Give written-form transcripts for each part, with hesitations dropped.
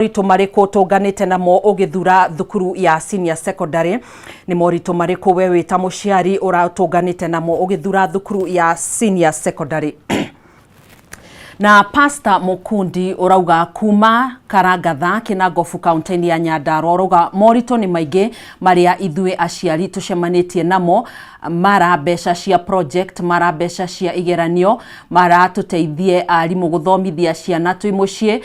Moritũ marĩkũ tũnganĩte namo ũgĩthura thukuru ya senior secondary? Nĩ moritũ marĩkũ we wĩ ta mũciari ũratũnganĩte namo ũgĩthura thukuru ya senior secondary? Na Pastor Mukundi ũrauga kuma Karangatha Kinangofu kaunti-inĩ ya Nyandarua, ũrauga moritũ nĩ maingĩ marĩa ithuĩ aciari tũcemanĩtie namo, mara mbeca cia project, mara mbeca cia igeranio, mara tũteithie arimũ gũthomithia ciana twĩ mũciĩ.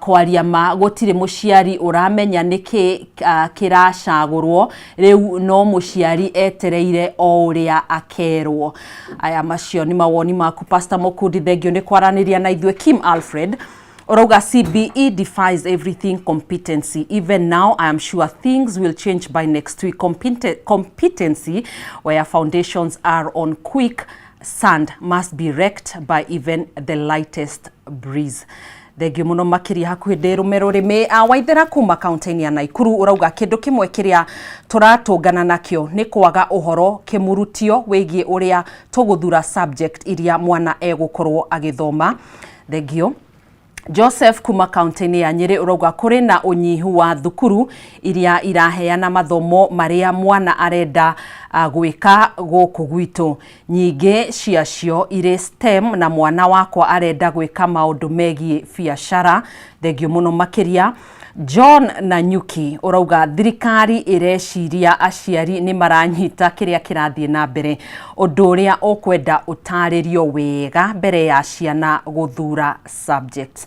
Kwaria ma gũtirĩ mũciari ũramenya nĩkĩ kĩracagũrwo, rĩu no mũciari etereire o ũrĩa akerwo. Aya macio nĩ mawoni maku Pastor Mũkundi, thengio nĩ kwaranĩria na ithuĩ. Kim Alfred ũrauga CBE defies everything competency. Even now I am sure things will change by next week. Competency where foundations are on quick sand must be wrecked by even the lightest breeze. Thengio mũno makĩria. Hakuhĩ ndĩ rũme rũrĩmĩ Waithera kuma kaunti-inĩ ya Naikuru ũrauga kĩndũ kĩmwe kĩrĩa tũratũngana nakĩo nĩ kwaga ũhoro kĩmurutio wĩgiĩ ũrĩa tũgũthura subject iria mwana egũkorwo agĩthoma. Thengio. Joseph kuma kaunti-inĩ ya Nyĩrĩ ũrauga kũrĩ na ũnyihu wa thukuru iria iraheana mathomo marĩa mwana arenda gwĩka gũkũ gwitũ. Nyingĩ ciacio irĩ STEM na mwana wakwa arenda gwĩka maũndũ megiĩ biacara. Thengio mũno makĩria. John Nanyuki ũrauga thirikari ĩreciria aciari nĩ maranyita kĩrĩa kĩrathiĩ na mbere, ũndũ ũrĩa ũkwenda ũtarĩrio wega mbere ya ciana gũthura subjects.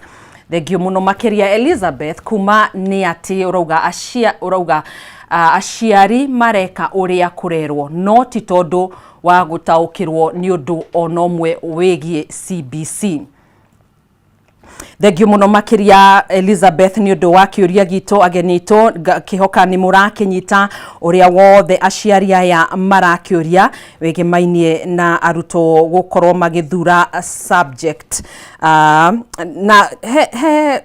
Thengio mũno makĩria. Elizabeth kuma nĩ atĩ ũrauga acia ũrauga aciari mareka ũrĩa kũrerwo no ti tondũ wa gũtaũkĩrwo nĩ ũndũ ona ũmwe wĩgiĩ CBC. Thengio mũno makĩria Elizabeth nĩ ũndũ wa kĩũria gitũ. Ageni itũ, kĩhoka nĩ mũrakĩnyita ũrĩa wothe aciari aya marakĩũria wĩgĩmainie na arutwo gũkorwo magĩthura subject. Na he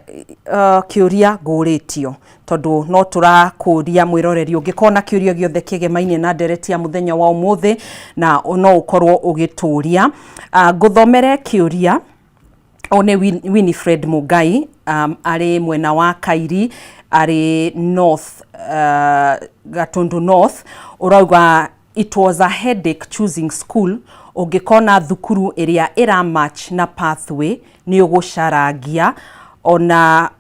kĩũria ngũrĩtio tondũ no tũrakũria mwĩroreri, ũngĩkorwo na kĩũria gĩothe kĩgemainie na ndereti ya mũthenya wa ũmũthĩ na no ũkorwo ũgĩtũria. Ngũthomere kĩũria o nĩ Winifred Mugai, arĩ mwena wa Kairi, arĩ North, Gatundu North. Ũrauga it was a headache choosing school. Ũngĩkona thukuru ĩrĩa ĩra match na pathway nĩ ũgũcarangia ona,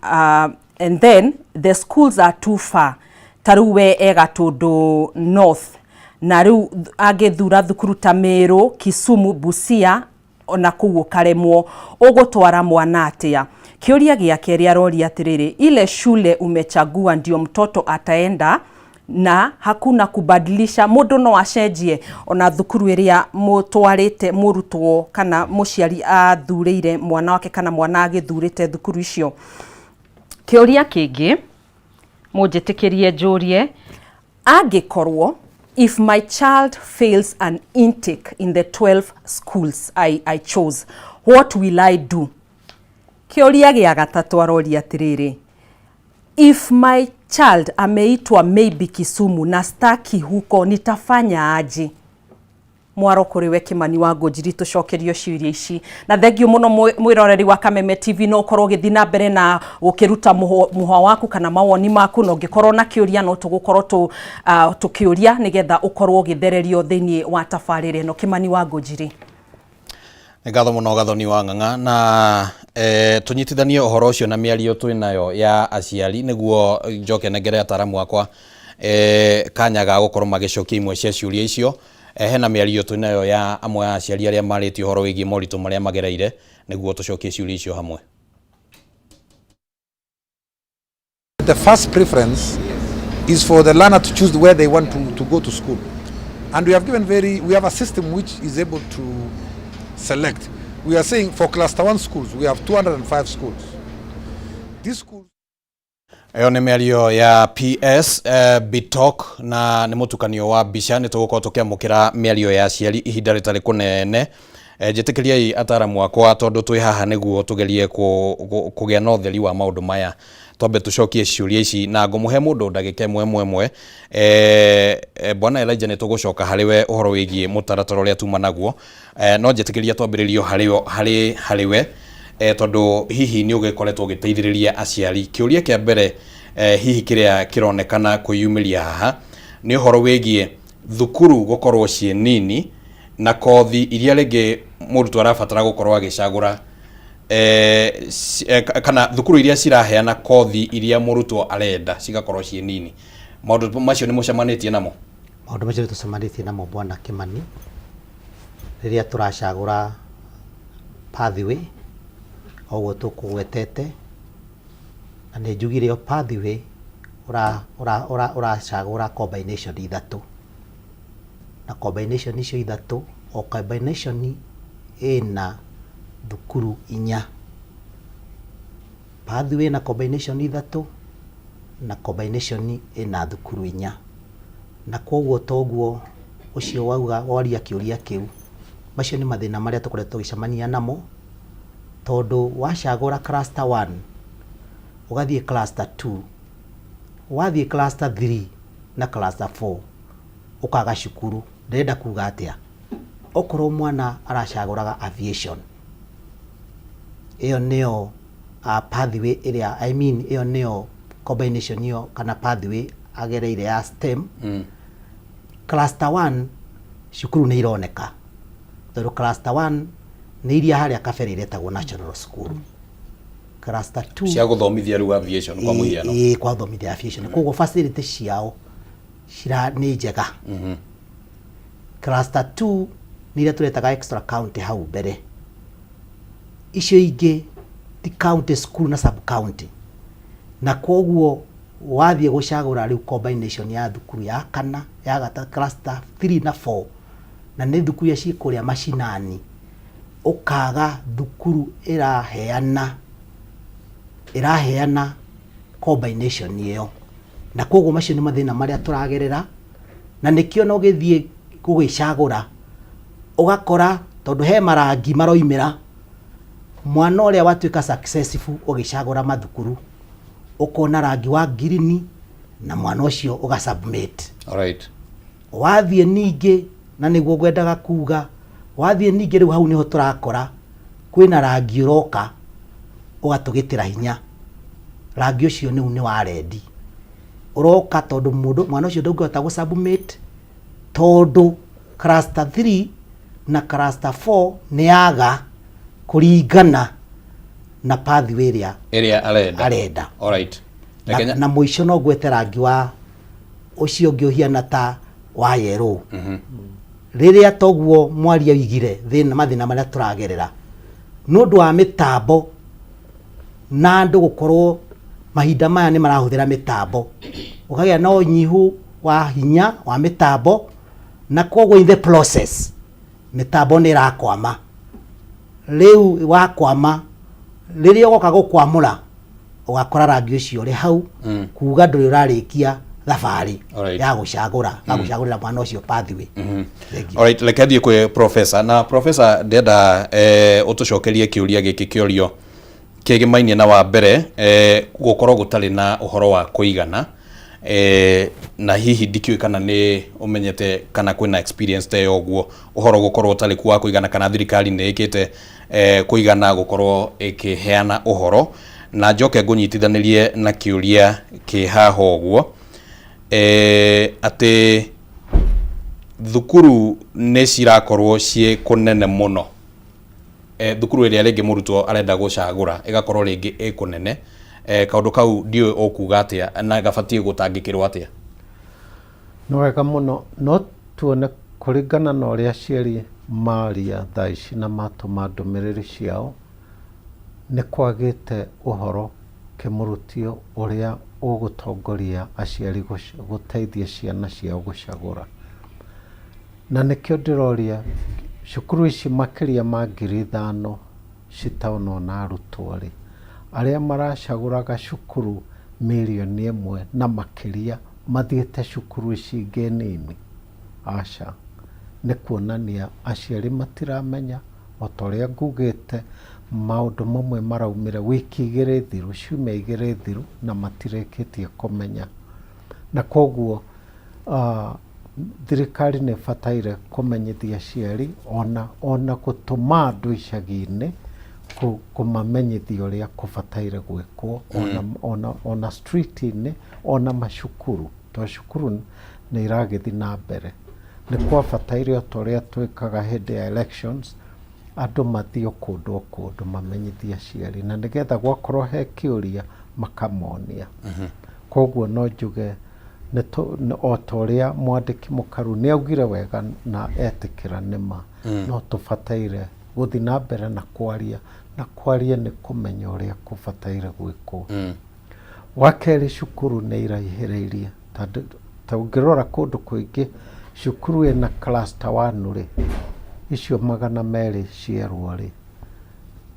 and then the schools are too far. Ta rĩu we e Gatundu North na rĩu angĩthura thukuru ta Meru, Kisumu, Busia, ona kũu ũkaremwo, ũgũtwara mwana atĩa? Kĩũria gĩa kerĩ aroria atĩrĩrĩ, ile shule umechagua ndio mtoto ataenda na hakuna kubadilisha? Mũndũ no acenjie ona thukuru ĩrĩa mũtwarĩte mũrutwo kana mũciari athurĩire mwana wake kana mwana agĩthurĩte thukuru icio? Kĩũria kĩngĩ mũnjĩtĩkĩrie njũrie, angĩkorwo if my child fails an intake in the 12 schools I chose, what will I do? Kĩũria gĩa gatatũ aroria atĩrĩrĩ, if my child ameitwa maybe Kisumu na staki huko, nitafanya aje? Mwaro kũrĩ we Kĩmani wa Ngũnjiri, tũcokerio ciũria ici. Na thengio mũno mwĩroreri wa Kameme TV. No ũkorwo ũgĩthiĩ na mbere na gũkĩruta mũhwa waku kana mawoni maku, na ũngĩkorwo na kĩũria no tũgũkorwo tũkĩũria nĩgetha ũkorwo ũgĩthererio thĩinĩ wa tabarĩra ĩno. Kĩmani wa Ngũnjiri. Nĩ ngatho mũno Gathoni wa Ng'ang'a na tũnyitithanie ũhoro ũcio na mĩario twĩ nayo ya aciari nĩguo njoke nengere ataramu akwa kanya ga gũkorwo magĩcokia imwe cia ciũria icio. Hena mĩario twĩ nayo ya amwe a aciari arĩa marĩtie ũhoro wĩgiĩ moritũ marĩa magereire nĩguo tũcokie ciũria icio hamwe. The first preference is for the learner to choose where they want to go to school. And we have given very, we have a system which is able to select. We are saying for cluster one schools, we have 205 schools. These schools Ĩyo nĩ mĩario ya PS Bitok na nĩ mũtukanio wa mbica. Nĩ tũgũkorwo tũkĩamũkĩra mĩario ya aciari ihinda rĩtarĩ kũnene. Njĩtĩkĩriai ataramu akwa, tondũ twĩ haha nĩguo tũgerie kũgĩa na ũtheri wa maũndũ maya, twambe tũcokie ciũria ici na ngũmũhe mũndũ ndagĩka ĩmwe ĩmwe ĩmwe. Bwana Elijah, nĩ tũgũcoka harĩ we ũhoro wĩgiĩ mũtaratara ũrĩa tuma naguo, no njĩtĩkĩria twambĩrĩrio harĩ we. Tondu hihi nĩ ũgĩkoretwo ũgĩteithĩrĩria aciari. Kĩũria kĩa mbere, hihi kĩrĩa kĩronekana kwĩyumĩria haha nĩ ũhoro wĩgiĩ thukuru gũkorwo ciĩ nini na kothi iria rĩngĩ mũrutwo arabatara gũkorwo agĩcagũra, kana thukuru iria ciraheana kothi iria mũrutwo arenda cigakorwo ciĩ nini. Maũndũ macio nĩ mũcemanĩtie namo? Maũndũ macio nĩ tũcemanĩtie namo, Bwana Kimani, rĩrĩa tũracagũra pathway o ũguo tũkũgwetete, na nĩ njugire o pathway ũracagũra combination ithatũ, na combination icio ithatũ, o combination ĩna thukuru inya. Pathway ĩna combination ithatũ na combination ĩna thukuru inya, na koguo toguo ũcio wauga waria kĩũria kĩu, macio nĩ mathĩna marĩa tũkoretwo tũgĩcemania namo, tondũ wacagũra cluster 1 ũgathiĩ cluster 2, wathiĩ cluster 3 na cluster 4 ũkaga cukuru. Ndĩrenda kuga atĩa? Okorwo mwana aracagũraga aviation, ĩyo nĩyo pathway ĩrĩa, I mean, ĩyo nĩyo combination ĩyo kana pathway agereire ya STEM. Cluster 1 cukuru nĩ ironeka, tondũ cluster 1 nĩ iria harĩa kabere iretagwo national school. Cluster 2 cia gũthomithia rĩu aviation kwa mũhiano. Ĩĩ, kwa gũthomithia aviation, koguo facility ciao cira nĩ njega. Cluster 2 nĩ iria tũretaga extra county hau mbere, icio ingĩ ti county school na sub county, na koguo wathiĩ gũcagũra rĩu combination ya thukuru ya kana ya gata, cluster 3 na 4, na nĩ thukuru iria ciĩ kũrĩa macinani, ũkaga thukuru ĩraheana combination ĩyo. Na koguo macio nĩ mathĩna marĩa tũragerera, na nĩkĩo no gĩthiĩ gũgĩcagũra ũgakora tondũ he marangi maroimĩra, mwana ũrĩa watuĩka successful ũgĩcagũra mathukuru ũkona rangi wa ngirini na mwana ũcio ũga submit. Wathiĩ ningĩ, na nĩguo ngwendaga kuga, wathiĩ ningĩ rĩu hau nĩho tũrakora kwĩna rangi ũroka ũgatũgĩtĩra hinya. Rangi ũcio nĩu nĩ wa red, ũroka tondũ mũndũ mwana ũcio ndũngĩhota gũ submit tondũ cluster 3 na cluster 4 nĩ yaga kũringana na pathway ĩrĩa ĩrĩa arenda. Arenda. Na, Reke na mũico no ngwete rangi wa ũcio ũngĩ ũhiana ta wa yellow, rĩrĩa toguo mwaria oigire thĩna, mathĩna marĩa tũragerera nĩ ũndũ wa mĩtambo na andũ gũkorwo mahinda maya nĩ marahũthĩra mĩtambo, ũkagĩa na ũnyihu wa hinya wa mĩtambo, na koguo in the process mĩtambo nĩ ĩrakwama. Rĩu wakwama, rĩrĩa ũgoka gũkwamũra ũgakora rangi ũcio ũrĩ hau, kuga ndũrĩ ũrarĩkia thabarĩ ya gũcagũra, ya gũcagũrĩra mwana ũcio pathway. Thank you. Alright, reke thiĩ kwĩ professor. Na professor, ndĩrenda ũtũcokerie kĩũria gĩkĩ kĩorio kĩgĩmainie na wa mbere, gũkorwo gũtarĩ na ũhoro wa kũigana, na hihi ndikĩũĩ kana nĩ ũmenyete kana kwĩna experience ta ĩyo ũguo, ũhoro gũkorwo ũtarĩ kuo wa kũigana, kana thirikari nĩ ĩkĩte kũigana gũkorwo ĩkĩheana ũhoro. Na njoke ngũnyitithanĩrie na kĩũria kĩ haha ũguo, atĩ thukuru nĩ cirakorwo ciĩ kũnene mũno, thukuru ĩrĩa rĩngĩ mũrutwo arenda gũcagũra ĩgakorwo rĩngĩ ĩ kũnene. Kaũndũ kau ndiũĩ ũkuga atĩa na gabatiĩ gũtangĩkĩrwo atĩa? Nĩ wega mũno. No tuone kũringana na ũrĩa aciari maria thaa ici na matũma ndũmĩrĩri ciao, nĩ kwagĩte ũhoro kĩmũrutio ũrĩa ũgũtongoria aciari gũteithia ciana ciao gũcagũra. Na nĩkĩo ndĩroria, cukuru ici makĩria ma 5,000 citaonwo na arutwo rĩ, arĩa maracagũraga cukuru 1 mirioni na makĩria mathiĩte cukuru ici ingĩ nini? Aca, nĩ kuonania aciari matiramenya. O ta ũrĩa ngugĩte, maũndũ mamwe maraumire wiki 2 thiru, ciumia 2 thiru, na matirĩkĩtie kũmenya. Na koguo thirikari nĩ ĩbataire kũmenyithia aciari ona gũtũma andũ icagi-inĩ. Kũmamenyithia ũrĩa kũbataire gwĩkwo ona, ona, ona street-inĩ, ona macukuru, tondũ cukuru nĩ iragĩthiĩ na mbere. Nĩ kwabataire o ta ũrĩa twĩkaga hĩndĩ ya elections, andũ mathiĩ o kũndũ o kũndũ mamenyithie aciari, na nĩgetha gwakorwo he kĩũria makamonia. Koguo no njuge o ta ũrĩa mwandĩki mũkaru nĩ augire wega na etĩkĩra nĩma, no tũbataire gũthiĩ na mbere na kwaria, na kwaria nĩ kũmenya ũrĩa kũbataire gwĩkwo. Wa kerĩ, cukuru nĩ iraihĩrĩirie, ta ũngĩrora kũndũ kũingĩ cukuru ĩna cluster one rĩ, icio 200 cierwo rĩ,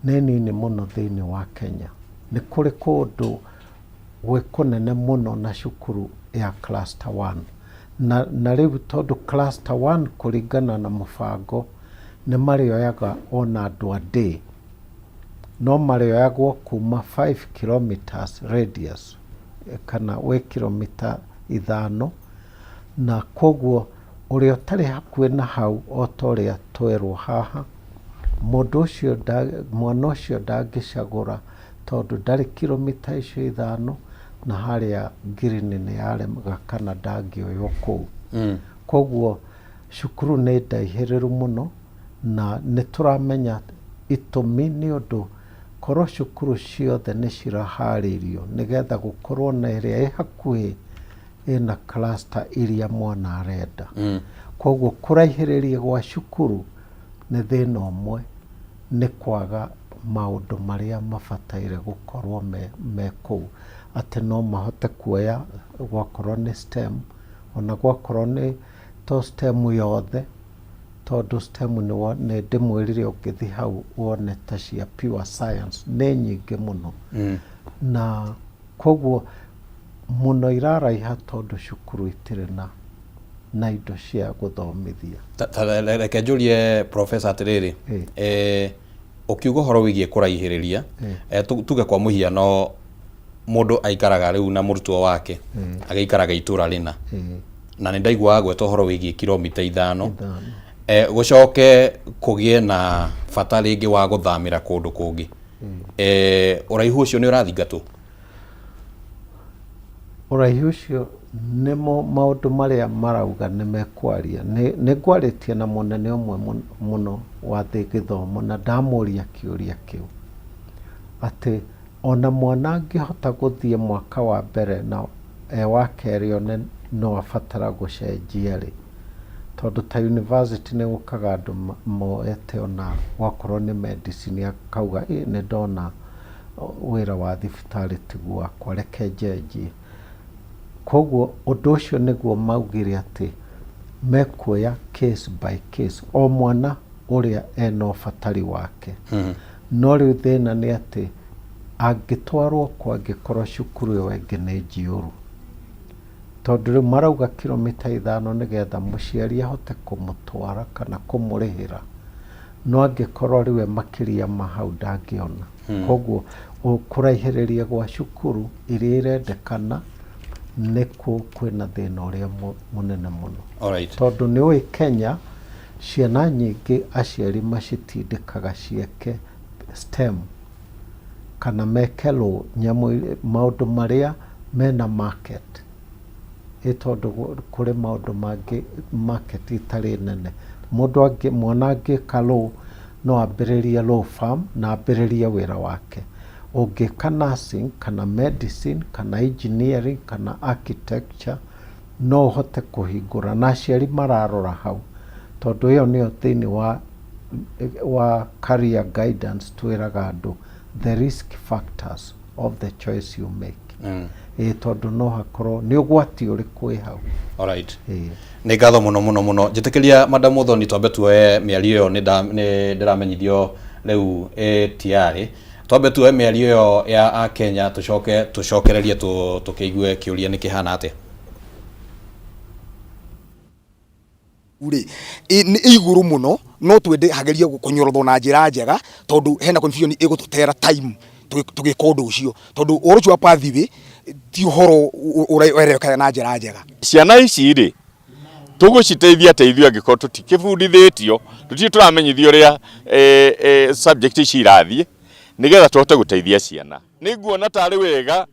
nĩ nini mũno thĩinĩ wa Kenya. Nĩ kũrĩ kũndũ gwĩ kũnene mũno na cukuru ya cluster one. Na rĩu tondũ cluster one kũringana na mũbango nĩ marĩoyaga ona andũ a day, no marĩoyagwo kuma 5 kilometers radius, kana wĩ kilomita 5, na koguo ũrĩa ũtarĩ hakuhĩ na hau, o ta ũrĩa twerwo haha, mũndũ ũcio, mwana ũcio ndangĩcagũra tondũ ndarĩ kilomita icio 5, na harĩa ngirini nĩ yaremaga kana ndangĩoywo kũu. Koguo cukuru nĩ ndaihĩrĩru mũno, na nĩ tũramenya itũmi nĩ ũndũ korwo cukuru ciothe nĩ ciraharĩirio nĩgetha gũkorwo na ĩrĩa ĩ hakuhĩ ĩna cluster iria mwana arenda. Koguo kũraihĩrĩria gwa cukuru nĩ thĩna ũmwe, nĩ kwaga maũndũ marĩa mabataire gũkorwo me kũu, atĩ no mahote kuoya gwakorwo nĩ STEM, ona gwakorwo nĩ to STEM yothe, tondũ STEM nĩ ndĩmwĩrire ũngĩthiĩ hau wone ta cia pure science nĩ nyingĩ mũno. Na koguo mũno iraraiha tondũ cukuru itirĩ na indo cia gũthomithia. Reke njũrie professor atĩrĩrĩ, ũkiuga ũhoro wĩgiĩ kũraihĩrĩria, tuge kwa mũhiano mũndũ aikaraga rĩu na mũrutwo wake agĩikaraga itũra rĩna, na nĩ ndaiguaga gweta ũhoro wĩgiĩ kilomita 5, 5. Gũcoke kũgĩe na bata rĩngĩ wa gũthamĩra kũndũ kũngĩ, ũraihu ũcio nĩ ũrathingatwo? Ũraihu ũcio nĩmo maũndũ marĩa marauga nĩ mekwaria. Nĩ ngwarĩtie na mũnene ũmwe mũno wa thĩ gĩthomo, na ndamũria kĩũria kĩu atĩ ona mwana angĩhota gũthiĩ mwaka wa mbere na e wa kerĩ one no abatara gũcenjia rĩ, tondũ ta university nĩ gũkaga andũ moete ona gwakorwo nĩ medicine, akauga ĩ nĩ ndona wĩra wa thibitarĩ tiguo wakwa, reke njenjie. Koguo ũndũ ũcio nĩguo maugire atĩ mekuoya case by case, o mwana ũrĩa ena ũbatari wake. No rĩu thĩna nĩ atĩ angĩtwarwo kũ angĩkorwo cukuru ĩyo ĩngĩ nĩ njiyũru, tondũ rĩu marauga kilomita 5 nĩgetha mũciari ahote kũmũtwara kana kũmũrĩhĩra, no angĩkorwo rĩu e makĩria ma hau ndangĩona. Koguo kũraihĩrĩria gwa cukuru iria irendekana nĩkuo kwĩna thĩna ũrĩa mũnene mũno. Tondũ nĩ ũĩ Kenya ciana nyingĩ aciari macitindĩkaga cieke STEM kana meke law, nyamũ maũndũ marĩa mena market, ĩ tondũ kũrĩ maũndũ mangĩ market itarĩ nene. Mũndũ angĩ, mwana angĩka law no ambĩrĩrie law firm na ambĩrĩrie wĩra wake. Ũngĩka nursing kana medicine kana engineering kana architecture no ũhote kũhingũra, na aciari mararora hau, tondũ ĩyo nĩyo thĩinĩ wa career guidance twĩraga andũ the risk factors of the choice you make. Ĩ tondũ no hakorwo nĩ ũgwati ũrĩkũ wĩ hau. Nĩ ngatho mũno mũno mũno. Njĩtĩkĩria Madam Muthoni twambe tuoye mĩario ĩyo, nĩ ndĩramenyithio rĩu ĩ tayari. Twambe tuoye mĩario ĩyo ya Akenya, tũcoke tũcokererie tũkĩigue kĩũria nĩ kĩhana atĩa. Rĩ nĩ igũrũ mũno, no twende hagerie kũnyorothwo na njĩra njega, tondũ hena confusion ĩgũtũtera time tũgĩka ũndũ ũcio, tondũ ũhoro ũcio wa pathway ti ũhoro ũrereka na njĩra njega. Ciana ici rĩ, tũgũciteithia atĩa ithuĩ angĩkorwo tũtikĩbundithĩtio, tũtirĩ tũramenyithio ũrĩa subject ici irathiĩ? Nĩgetha tũhote gũteithia ciana. Nĩ nguona tarĩ wega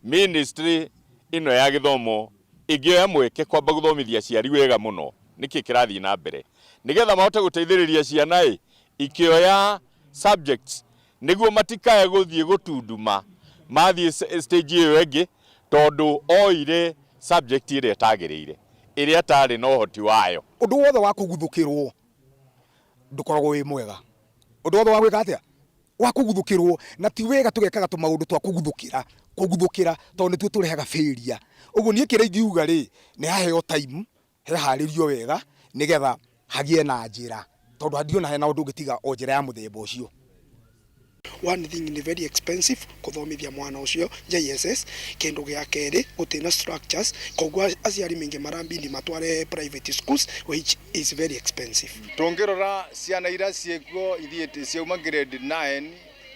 ministry ĩno ya gĩthomo ĩngĩoya mweke kwamba gũthomithia aciari wega mũno nĩkĩ kĩrathiĩ na mbere nĩgetha mahote gũteithĩrĩria ciana ĩ ikĩoya subjects nĩguo matikae gũthiĩ gũtunduma mathiĩ stage ĩyo ĩngĩ tondũ oire subject ĩrĩa ĩtagĩrĩire ĩrĩa atarĩ na ũhoti wayo. Ũndũ wothe wa kũguthũkĩrwo ndũkoragwo wĩ mwega. Ũndũ wothe wa gwĩka atĩa? Wa kũguthũkĩrwo. Na ti wega tũgekaga tũmaũndũ twa kũguthũkĩra, kũguthũkĩra tondũ nĩtuo tũrehaga failure. Ũguo niĩ kĩrĩa ingiuga rĩ, nĩ haheo time, heharĩrio wega nĩgetha hagĩe na njĩra tondũ ndingĩona hena ũndũ ũngĩ tiga o njĩra ya mũthemba ũcio. One thing nĩ very expensive kũthomithia mwana ũcio JSS, kĩndũ gĩa kerĩ gũtirĩ na structures koguo aciari maingĩ marambindi matware private schools which is very expensive. Tũngĩrora ciana iria ciĩkuo ithiĩte ciauma grade 9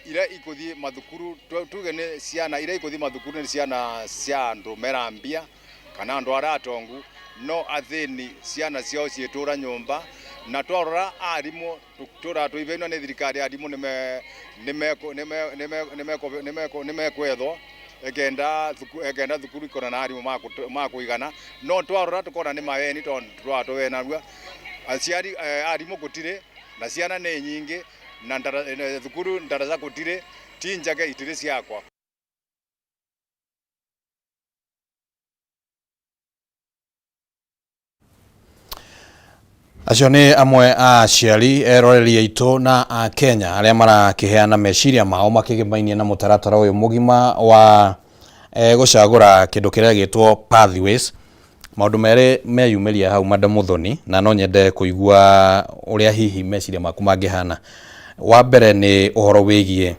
iria ikũthiĩ mathukuru tuge nĩ ciana iria ikũthiĩ mathukuru nĩ ciana cia andũ mena mbia kana andũ arĩa atongu no athĩni ciana ciao ciĩtũra nyũmba na twarora arimũ tũra tũivenwa nĩ thirikari arimũ nĩ mekwethwo ekenda ekenda thukuru ikona na arimũ ma kũigana no twarora tũkona nĩ maweni tondũ twatũwenarua aciari arimũ gũtirĩ na ciana nĩ nyingĩ na thukuru ndaraca gũtirĩ ti njake itirĩ ciakwa. Acio nĩ amwe a aciari eroreri aitũ na a Kenya arĩa marakĩheana meciria mao makĩgemainie na mũtaratara ũyũ mũgima wa gũcagũra kĩndũ kĩrĩa gĩtwo pathways. Maũndũ merĩ meyumĩria hau Madam Muthoni, na no nyende kũigua ũrĩa hihi meciria maku mangĩhana. Wa mbere nĩ ũhoro wĩgiĩ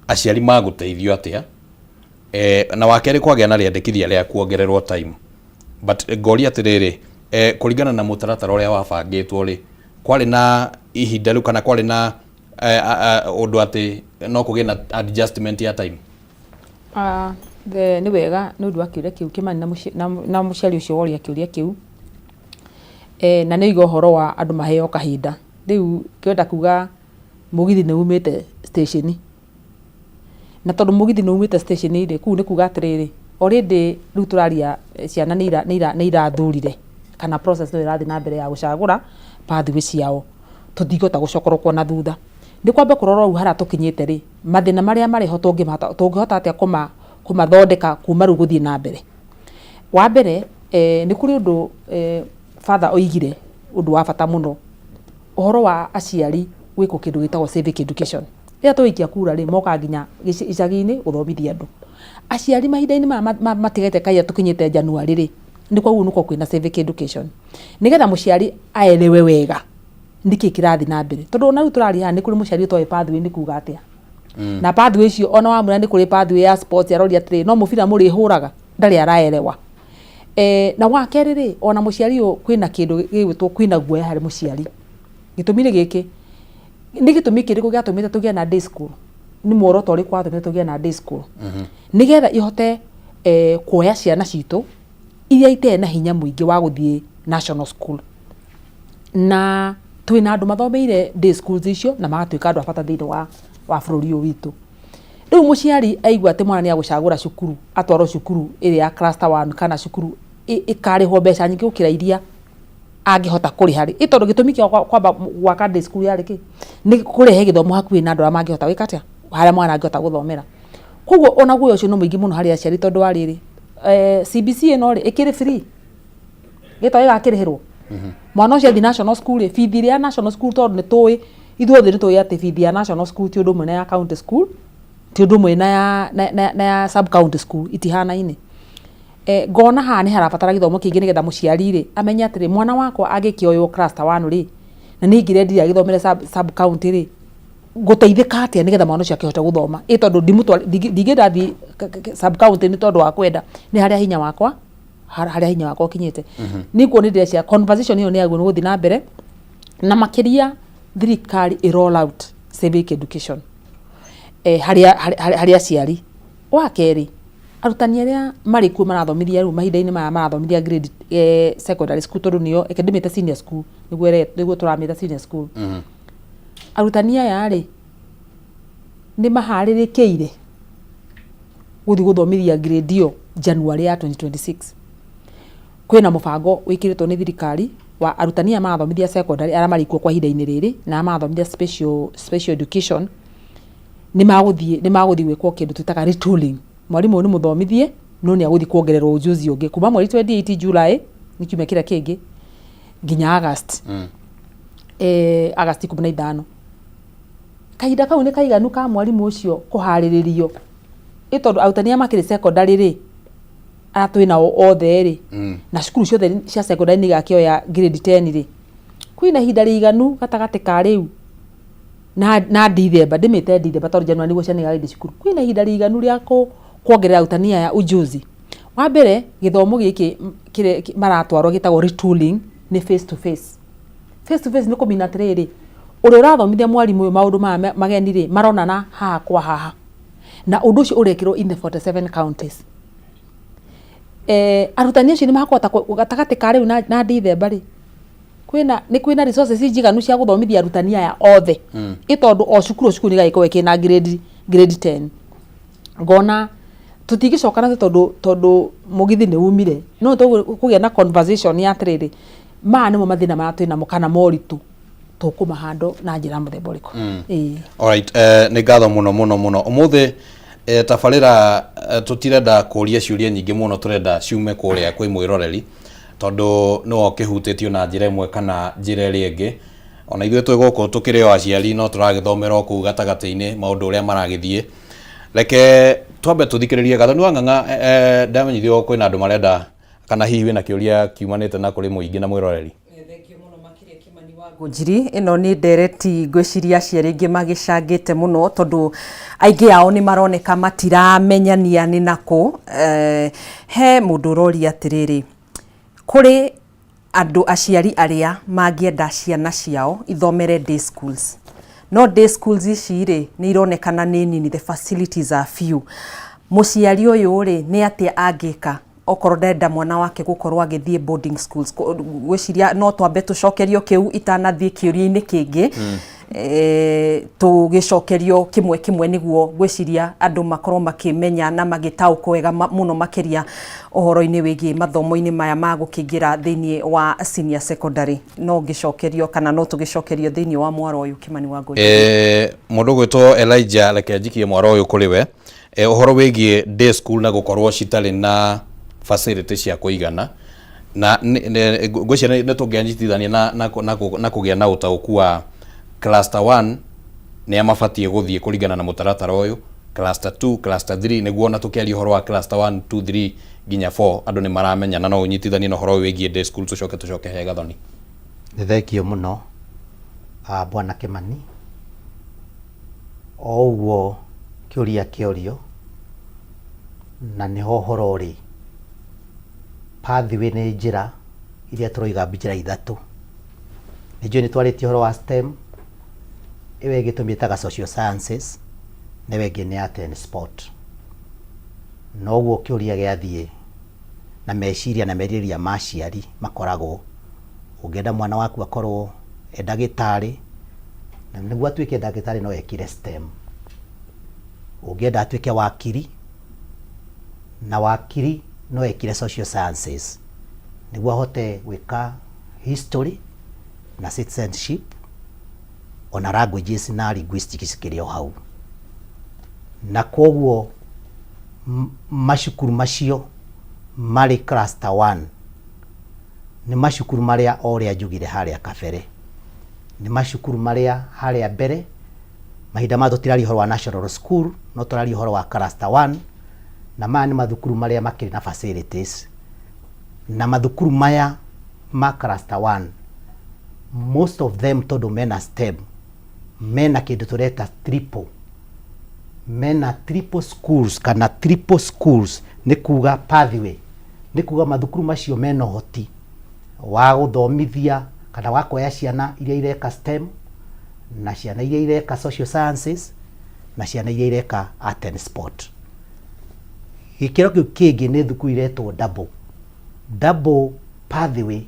aciari magũteithio atĩa, na wa kerĩ kwagĩa na rĩandĩkithia rĩa kuongererwo time. But ngoria atĩrĩrĩ, kũringana na mũtaratara ũrĩa wabangĩtwo rĩ, kwarĩ na ihinda rĩu kana kwarĩ na ũndũ atĩ no kũgĩe na adjustment ya time? Nĩ wega nĩ ũndũ wa kĩũria kĩu Kĩmani na mũciari ũcio woria kĩũria kĩu. Na nĩ oiga ũhoro wa andũ maheo kahinda. Rĩu ngĩenda kuga mũgithi nĩ umĩte station. Na tondũ mũgithi nĩ umĩte station rĩ, kũu nĩ kuga atĩrĩrĩ, already rĩu tũraria ciana nĩ irathurire kana process no ĩrathiĩ na mbere ya gũcagũra pathway ciao. Tũtingĩhota gũcokorokwo na thutha. Nĩ kwamba kũrorwo rĩu harĩa tũkinyĩte rĩ, mathĩna marĩa marĩ ho tũngĩhota atĩa kũmathondeka kuma rĩu gũthiĩ na mbere. Wa mbere, nĩ kũrĩ ũndũ father oigire ũndũ wa bata mũno, ũhoro wa aciari gwĩkwo kĩndũ gĩtagwo civic education. Rĩrĩa tũgũikia kura rĩ, mokaga nginya icagi-inĩ gũthomithia andũ. Aciari mahinda-inĩ maya matigete kaira tũkinyĩte January rĩ, nĩ koguo nĩko kwĩna civic education. Nĩgetha mũciari aelewe wega nĩkĩ kĩrathiĩ na mbere. Tondũ ona rĩu tũraria haha nĩ kũrĩ mũciari ũtoĩ pathway nĩ kuga atĩa. Na pathway icio ona wamwĩra nĩ kũrĩ pathway ya sports aroria atĩrĩ, no mũbira mũrĩhũraga, ndarĩ araelewa. Na wa kerĩ rĩ, ona mũciari ũyũ kwĩna kĩndũ gĩgwĩtwo kwĩna guoya harĩ mũciari. Gĩtũmi nĩ gĩkĩ, nĩ gĩtũmi kĩrĩkũ gĩatũmĩte tũgĩe na day school? Nĩ muoroto ũrĩkũ watũmĩte tũgĩe na day school? Nĩgetha ihote kuoya ciana citũ iria itarĩ na hinya mũingĩ wa gũthiĩ national school. Na twĩna andũ mathomeire day schools icio na magatuĩka andũ a bata thĩinĩ wa bũrũri ũyũ witũ. Rĩu mũciari aigua atĩ mwana nĩ agũcagũra cukuru, atwarwo cukuru ĩrĩa ya cluster 1 kana cukuru ĩkarĩhwo mbeca nyingĩ gũkĩra iria angĩhota kũrĩha rĩ, ĩ tondũ gĩtũmi kĩa kwamba gwaka day school yarĩ kĩ? Nĩ kũrehe gĩthomo hakuhĩ na andũ arĩa mangĩhota gwĩka atĩa? Harĩa mwana angĩhota gũthomera. Koguo ona guoya ũcio nĩ mũingĩ mũno harĩ aciari tondũ wa rĩrĩ, CBC ĩno rĩ, ĩkĩrĩ free? Gĩto ĩgakĩrĩhĩrwo? Mwana ũcio athiĩ national school rĩ, bithi ĩrĩa ya national school tondũ nĩ tũĩ, ithuothe nĩ tũĩ atĩ bithi ya national school ti ũndũ ũmwe na ya county school, ti ũndũ ũmwe na ya sub county school, itihanaine. Ngona haha nĩ harabatara gĩthomo kĩingĩ nĩgetha mũciari rĩ, amenye atĩrĩ, mwana wakwa angĩkĩoywo cluster 1 rĩ, na niĩ ingĩrendire agĩthomere sub county rĩ, ngũteithĩka atĩa nĩgetha mwana ũcio akĩhote gũthoma? Ĩ tondũ ndingĩenda athiĩ sub county nĩ tondũ wa kwenda, nĩ harĩa hinya wakwa, harĩa hinya wakwa ũkinyĩte. Niĩ kuo nĩ ndĩreciria conversation ĩyo nĩ yagĩrĩirwo nĩ gũthiĩ na mbere, na makĩria thirikari ĩ roll out civic education harĩ aciari. Wa kerĩ, arutani arĩa marĩ kuo marathomithia rĩu mahinda-inĩ maya marathomithia grade secondary school tondũ nĩyo, reke ndĩmĩte senior school nĩguo tũramĩta senior school. Arutani aya rĩ, Nĩ maharĩrĩkĩire gũthiĩ gũthomithia grade ĩyo January ya 2026. Kwĩna mũbango wĩkĩrĩtwo nĩ thirikari wa arutani aya marathomithia secondary arĩa marĩ kuo kwa ihinda-inĩ rĩrĩ na arĩa marathomithia special, special education nĩ magũthiĩ nĩ magũthiĩ gwĩkwo kĩndũ twĩtaga retooling. Mwarimũ ũyũ nĩ mũthomithie no nĩ agũthiĩ kuongererwo ujuzi ũngĩ kuma mweri 28 July nĩ kiumia kĩrĩa kĩngĩ nginya August. August 15. Kahinda kau nĩ kaiganu ka mwarimũ ũcio kũharĩrĩrio ĩ tondũ arutani arĩa makĩrĩ secondary rĩ aya twĩ nao othe rĩ na cukuru ciothe cia secondary nĩ igakĩoya grade 10 rĩ kwĩna ihinda rĩiganu gatagatĩ ka rĩu na, na Dithemba ndĩmĩte Dithemba tondũ January nĩguo ciana igathiĩ cukuru kwĩna ihinda rĩiganu rĩa kuongerera arutani aya ujuzi. Wa mbere gĩthomo gĩkĩ kĩrĩa maratwarwo gĩtagwo retooling nĩ face to face. Face to face nĩ kũmina atĩrĩrĩ, ũrĩa ũrathomithia mwarimũ ũyũ maũndũ maya mageni rĩ, maronana haha kwa haha. Na ũndũ ũcio ũrekĩrwo in the 47 counties. Arutani acio nĩ makũhota gatagatĩ ka rĩu na Dithemba rĩ, kwĩna nĩ kwĩna resources njiganu cia gũthomithia arutani aya othe. Ĩ tondũ o cukuru o cukuru nĩ ĩgagĩkorwo ĩkĩna grade 10. Ngona tũtingĩcoka na tondũ tondũ mũgithi nĩ umire, no tũkũgĩa na conversation ya atĩrĩrĩ, maya nĩmo mathĩna marĩa twĩnamo kana moritũ tũkũmahandle na njĩra mũthemba ũrĩkũ. Ĩĩ. Alright, nĩ ngatho mũno mũno mũno. Ũmũthĩ tabarĩra tũtirenda kũria ciũria nyingĩ mũno, tũrenda ciume kũrĩa kwĩ mwĩroreri tondũ nĩwe ũkĩhutĩtio na njĩra ĩmwe kana njĩra ĩrĩa ĩngĩ. Ona ithuĩ twĩ gũkũ tũkĩrĩ o aciari no tũragĩthomera o kũu gatagatĩ-inĩ maũndũ ũrĩa maragĩthiĩ. Reke twambe tũthikĩrĩrie Gathoni wa Ng'ang'a, ndamenyithio kwĩna andũ marenda kana hihi wĩna kĩũria kiumanĩte na kũrĩ mũingĩ na mwĩroreri. Ngũnjiri ĩno nĩ ndereti ngwĩciria aciari aingĩ magĩcangĩte mũno tondũ aingĩ ao nĩ maroneka matiramenyania nĩ nakũ. He mũndũ ũroria atĩrĩrĩ, kũrĩ andũ aciari arĩa mangĩenda ciana ciao ithomere day schools, no day schools ici rĩ nĩ ironekana nĩ nini, the facilities are few. Mũciari ũyũ rĩ nĩ atĩa angĩka okorwo ndenda mwana wake gũkorwo agĩthiĩ boarding schools? Ngwĩciria no twambe tũcokerio kĩu itanathiĩ kĩũria-inĩ kĩngĩ. Tũgĩcokerio kĩmwe kĩmwe nĩguo ngwĩciria andũ makorwo makĩmenya na magĩtaũkwo wega mũno makĩria ũhoro-inĩ wĩgiĩ mathomo-inĩ maya ma gũkĩingĩra thĩinĩ wa senior secondary. No ngĩcokerio kana no tũgĩcokerio thĩinĩ wa mwaro ũyũ Kĩmani wa Ngũnjiri. Mũndũ ũgwĩtwo Elijah, reke njikie mwaro ũyũ kũrĩ we. Ũhoro wĩgiĩ day school na gũkorwo citarĩ na facility cia kũigana na ngwĩciria nĩ tũngĩanyitithania na kũgĩa na ũtaũku wa cluster 1 nĩa mabatiĩ gũthiĩ kũringana na mũtaratara ũyũ, cluster 2, cluster 3, nĩguo ona tũkĩaria ũhoro wa cluster 1, 2, 3 nginya 4 andũ nĩ maramenya, na no ũnyitithanie na ũhoro ũyũ wĩgiĩ day school tũcoke tũcoke he Gathoni. Nĩ thengio mũno Bwana Kĩmani. O ũguo kĩũria kĩorio na nĩho ũhoro ũrĩ. Pathway nĩ njĩra iria tũroiga njĩra ithatũ. Nĩ njũĩ nĩ twarĩtie ũhoro wa STEM, ĩyo ĩngĩ tũmĩtaga social sciences, na ĩyo ĩngĩ nĩ art and sport. Noguo kĩũria gĩathiĩ na meciria na merirĩria ma aciari makoragwo, ũngĩenda mwana waku akorwo e ndagĩtarĩ, na nĩguo atuĩke ndagĩtarĩ no ekire STEM. Ũngĩenda atuĩke wakiri, na wakiri no ekire social sciences, nĩguo ahote gwĩka history na citizenship, ona languages na linguistics cikĩrĩ o hau. Na koguo macukuru macio marĩ cluster 1 nĩ macukuru marĩa o ũrĩa njugire harĩa kabere, nĩ macukuru marĩa harĩa mbere, mahinda maya tũtiraria ũhoro wa national school, no tũraria ũhoro wa cluster 1, na maya nĩ mathukuru marĩa makĩrĩ na facilities, na mathukuru maya ma cluster 1 most of them tondũ mena STEM, mena kĩndũ tũreta triple, mena triple schools kana triple schools nĩ kuga pathway, nĩ kuga mathukuru macio mena ũhoti wa gũthomithia kana wa kuoya ciana iria ireka STEM na ciana iria ireka social sciences na ciana iria ireka art and sport. Gĩkĩro kĩu kĩngĩ nĩ thukuru iretwo double. Double pathway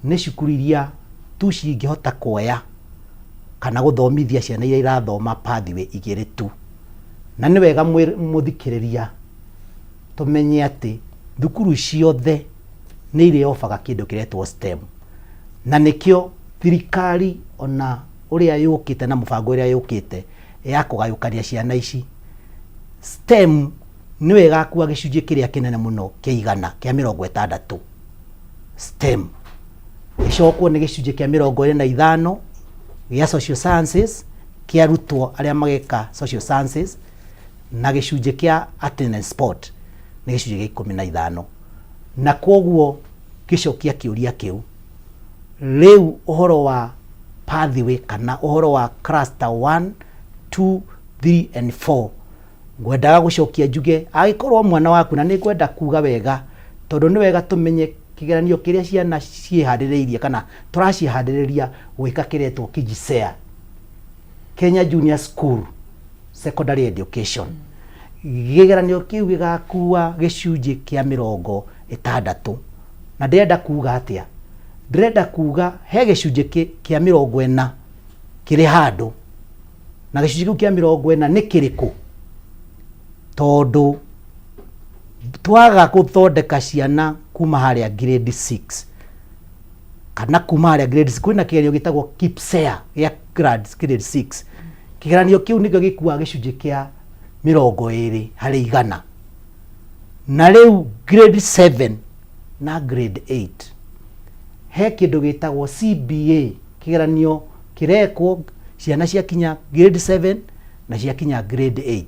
nĩ cukuru iria tu cingĩhota kuoya kana gũthomithia ciana iria irathoma pathway igĩrĩ tu. Na nĩ wega mũthikĩrĩria tũmenye atĩ thukuru ciothe nĩ irĩ ofaga kĩndũ kĩretwo STEM. Na nĩkĩo thirikari ona ũrĩa yũkĩte na mũbango ũrĩa yũkĩte ya kũgayũkania ciana ici, STEM nĩyo ĩgakua gĩcunjĩ kĩrĩa kĩnene mũno kĩa igana kĩa 60 STEM. Ĩcokwo nĩ gĩcunjĩ kĩa 25 gĩa social sciences kĩa arutwo arĩa mageka social sciences, na gĩcunjĩ kĩa art and sport nĩ gĩcunjĩ gĩa 15. Na kwoguo ngĩcokia kĩũria kĩu, rĩu ũhoro wa pathway kana ũhoro wa cluster 1, 2, 3 and 4, ngwendaga gũcokia njuge angĩkorwo mwana waku, na nĩ ngwenda kuga wega tondũ nĩ wega tũmenye kĩgeranio kĩrĩa ciana ciĩharĩrĩirie kana tũraciharĩrĩria gwĩka kĩretwo KJSEA, Kenya Junior School Secondary Education. Kĩgeranio kĩu gĩgakua gĩcunjĩ kĩa 60. Na ndĩrenda kuga atĩa? Ndĩrenda kuga he gĩcunjĩ kĩa 40 kĩrĩ handũ, na gĩcunjĩ kĩu kĩa 40 nĩ kĩrĩkũ? Tondũ twaga gũthondeka ciana kuma harĩa grade 6 kana kuma harĩa grade 6, kwĩna kĩgeranio gĩtagwo KPSEA gĩa grade 6. Kĩgeranio kĩu nĩkĩo gĩkuaga gĩcunjĩ kĩa 20 harĩ igana. Na rĩu grade 7 na grade 8 he kĩndũ gĩtagwo CBA, kĩgeranio kĩrekwo ciana ciakinya grade 7 na ciakinya grade 8.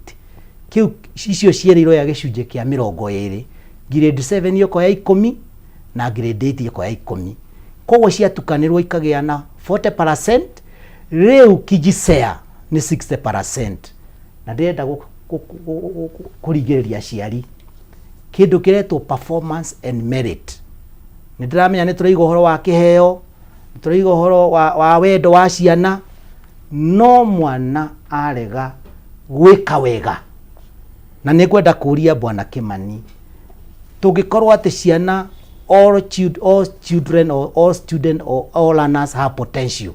Kĩu icio cierĩ iroya gĩcunjĩ kĩa 20. Grade 7 ĩkoya 10 na grade 8 ĩkoya 10. Koguo ciatukanĩrwo ikagĩa na 40%, rĩu KJSEA nĩ 60%. Na ndĩrenda kũringĩrĩria aciari kĩndũ kĩretwo performance and merit. Nĩ ndĩramenya nĩ tũraiga ũhoro wa kĩheo, nĩ tũraiga ũhoro wa wendo wa ciana, no mwana arega gwĩka wega. Na nĩ ngwenda kũria Bwana Kimani, tũngĩkorwo atĩ ciana all children or all student or all learners have potential,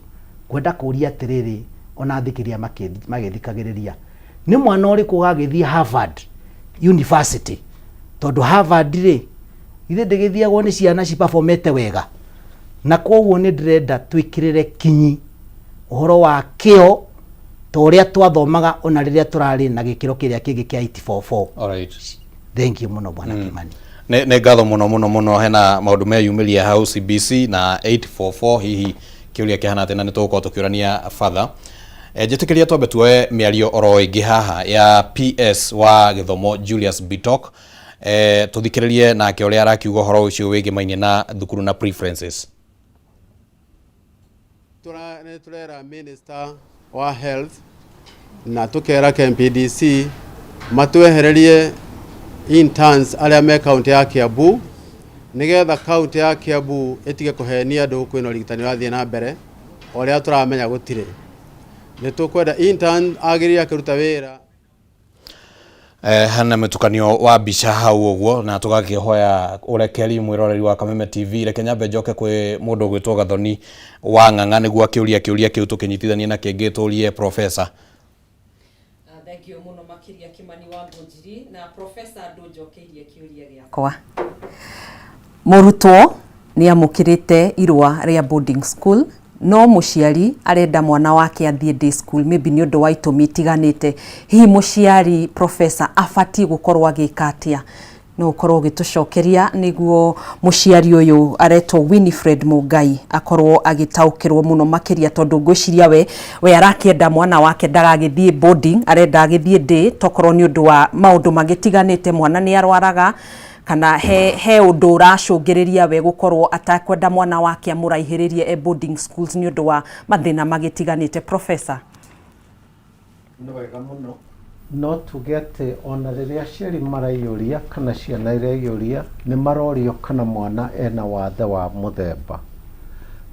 ngwenda kũria atĩrĩrĩ, ona athikĩrĩria magĩthikagĩrĩria, nĩ mwana ũrĩkũ ũgagĩthiĩ Harvard University? Tondũ Harvard rĩ, githĩ ndĩgĩthiagwo nĩ ciana ciperformete wega? Na koguo nĩ ndĩrenda twĩkĩrĩre kinyi ũhoro wa kĩo ta ũrĩa twathomaga ona rĩrĩa tũrarĩ na gĩkĩro kĩrĩa kĩngĩ kĩa 844. Alright. Thank you mũno Bwana Kimani. Nĩ ngatho mũno mũno mũno. Hena maũndũ meyumĩria hau CBC na 844, hihi kĩũria kĩhana atĩa, na nĩ tũgũkorwo tũkĩũrania further. Njĩtĩkĩria twambe tuoe mĩario oro ĩngĩ haha ya PS wa gĩthomo Julius Bitok, tũthikĩrĩrie nake ũrĩa arakiuga ũhoro ũcio wĩgĩmainie na thukuru na preferences. Nĩ tũrera Minister wa Health na tũkera KMPDC matwehererie interns arĩa me kaunti ya Kiambu, nĩgetha kaunti ya Kiambu ĩtige kũhenia andũ kwĩna ũrigitani ũrathiĩ na mbere ũrĩa tũramenya gũtirĩ. Nĩ tũkwenda intern agĩrĩire akĩruta wĩra. Hena mũtukanio wa mbica hau ũguo, na tũgakĩhoya ũrekeri mwĩroreri wa Kameme TV. Reke nyambe njoke kwĩ mũndũ ũgwĩtwo Gathoni wa Ng'ang'a nĩguo akĩũria kĩũria kĩu tũkĩnyitithanie na kĩngĩ tũrie professor. Thank you mũno makĩria Kimani wa Ngũnjiri. Na professor, ndũnjokeirie kĩũria gĩakwa. Mũrutwo nĩ amũkĩrĩte irũa rĩa boarding school, no mũciari arenda mwana wake athiĩ day school, maybe nĩ ũndũ wa itũmi itiganĩte. Hihi mũciari, professor, abatiĩ gũkorwo agĩka atĩa? No ũkorwo ũgĩtũcokeria nĩguo mũciari ũyũ aretwo Winifred Mũngai akorwo agĩtaũkĩrwo mũno makĩria, tondũ ngwĩciria we arakĩenda mwana wake ndagagĩthiĩ boarding, arenda agĩthiĩ day, tokorwo nĩ ũndũ wa maũndũ magĩtiganĩte, mwana nĩ arwaraga kana he ũndũ ũracũngĩrĩria we gũkorwo atakwenda mwana wake amũraihĩrĩrie e boarding schools nĩ ũndũ wa mathĩna magĩtiganĩte. Professor. Nĩ wega mũno. No tuge atĩ ona rĩrĩa aciari maraiyũria kana ciana iraiyũria, nĩ marorio kana mwana ena wathe wa mũthemba.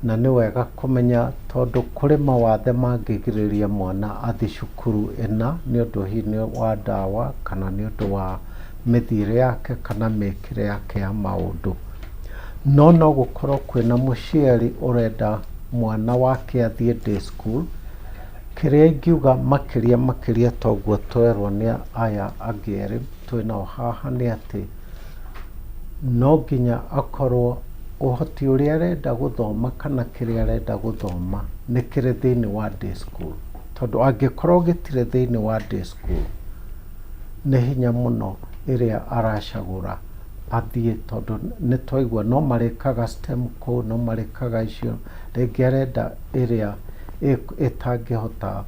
Na nĩ wega kũmenya, tondũ kũrĩ mawathe mangĩgirĩrĩria mwana athiĩ cukuru ĩna nĩ ũndũ hihi nĩ wa ndawa kana nĩ ũndũ wa mĩthiĩre yake kana mĩkĩre yake ya maũndũ. No no gũkorwo kwĩna mũciari ũrenda mwana wake athiĩ day school. Kĩrĩa ingiuga makĩria makĩria toguo twerwo nĩ aya angĩ erĩ twĩnao haha nĩ atĩ no nginya akorwo ũhoti ũrĩa arenda gũthoma kana kĩrĩa arenda gũthoma nĩ kĩrĩ thĩinĩ wa day school. Tondũ angĩkorwo gĩtirĩ thĩinĩ wa day school, nĩ hinya mũno ĩrĩa aracagũra athiĩ, tondũ nĩ twaigua no marĩkaga STEM kũu, no marĩkaga icio, rĩngĩ arenda ĩrĩa ĩtangĩhota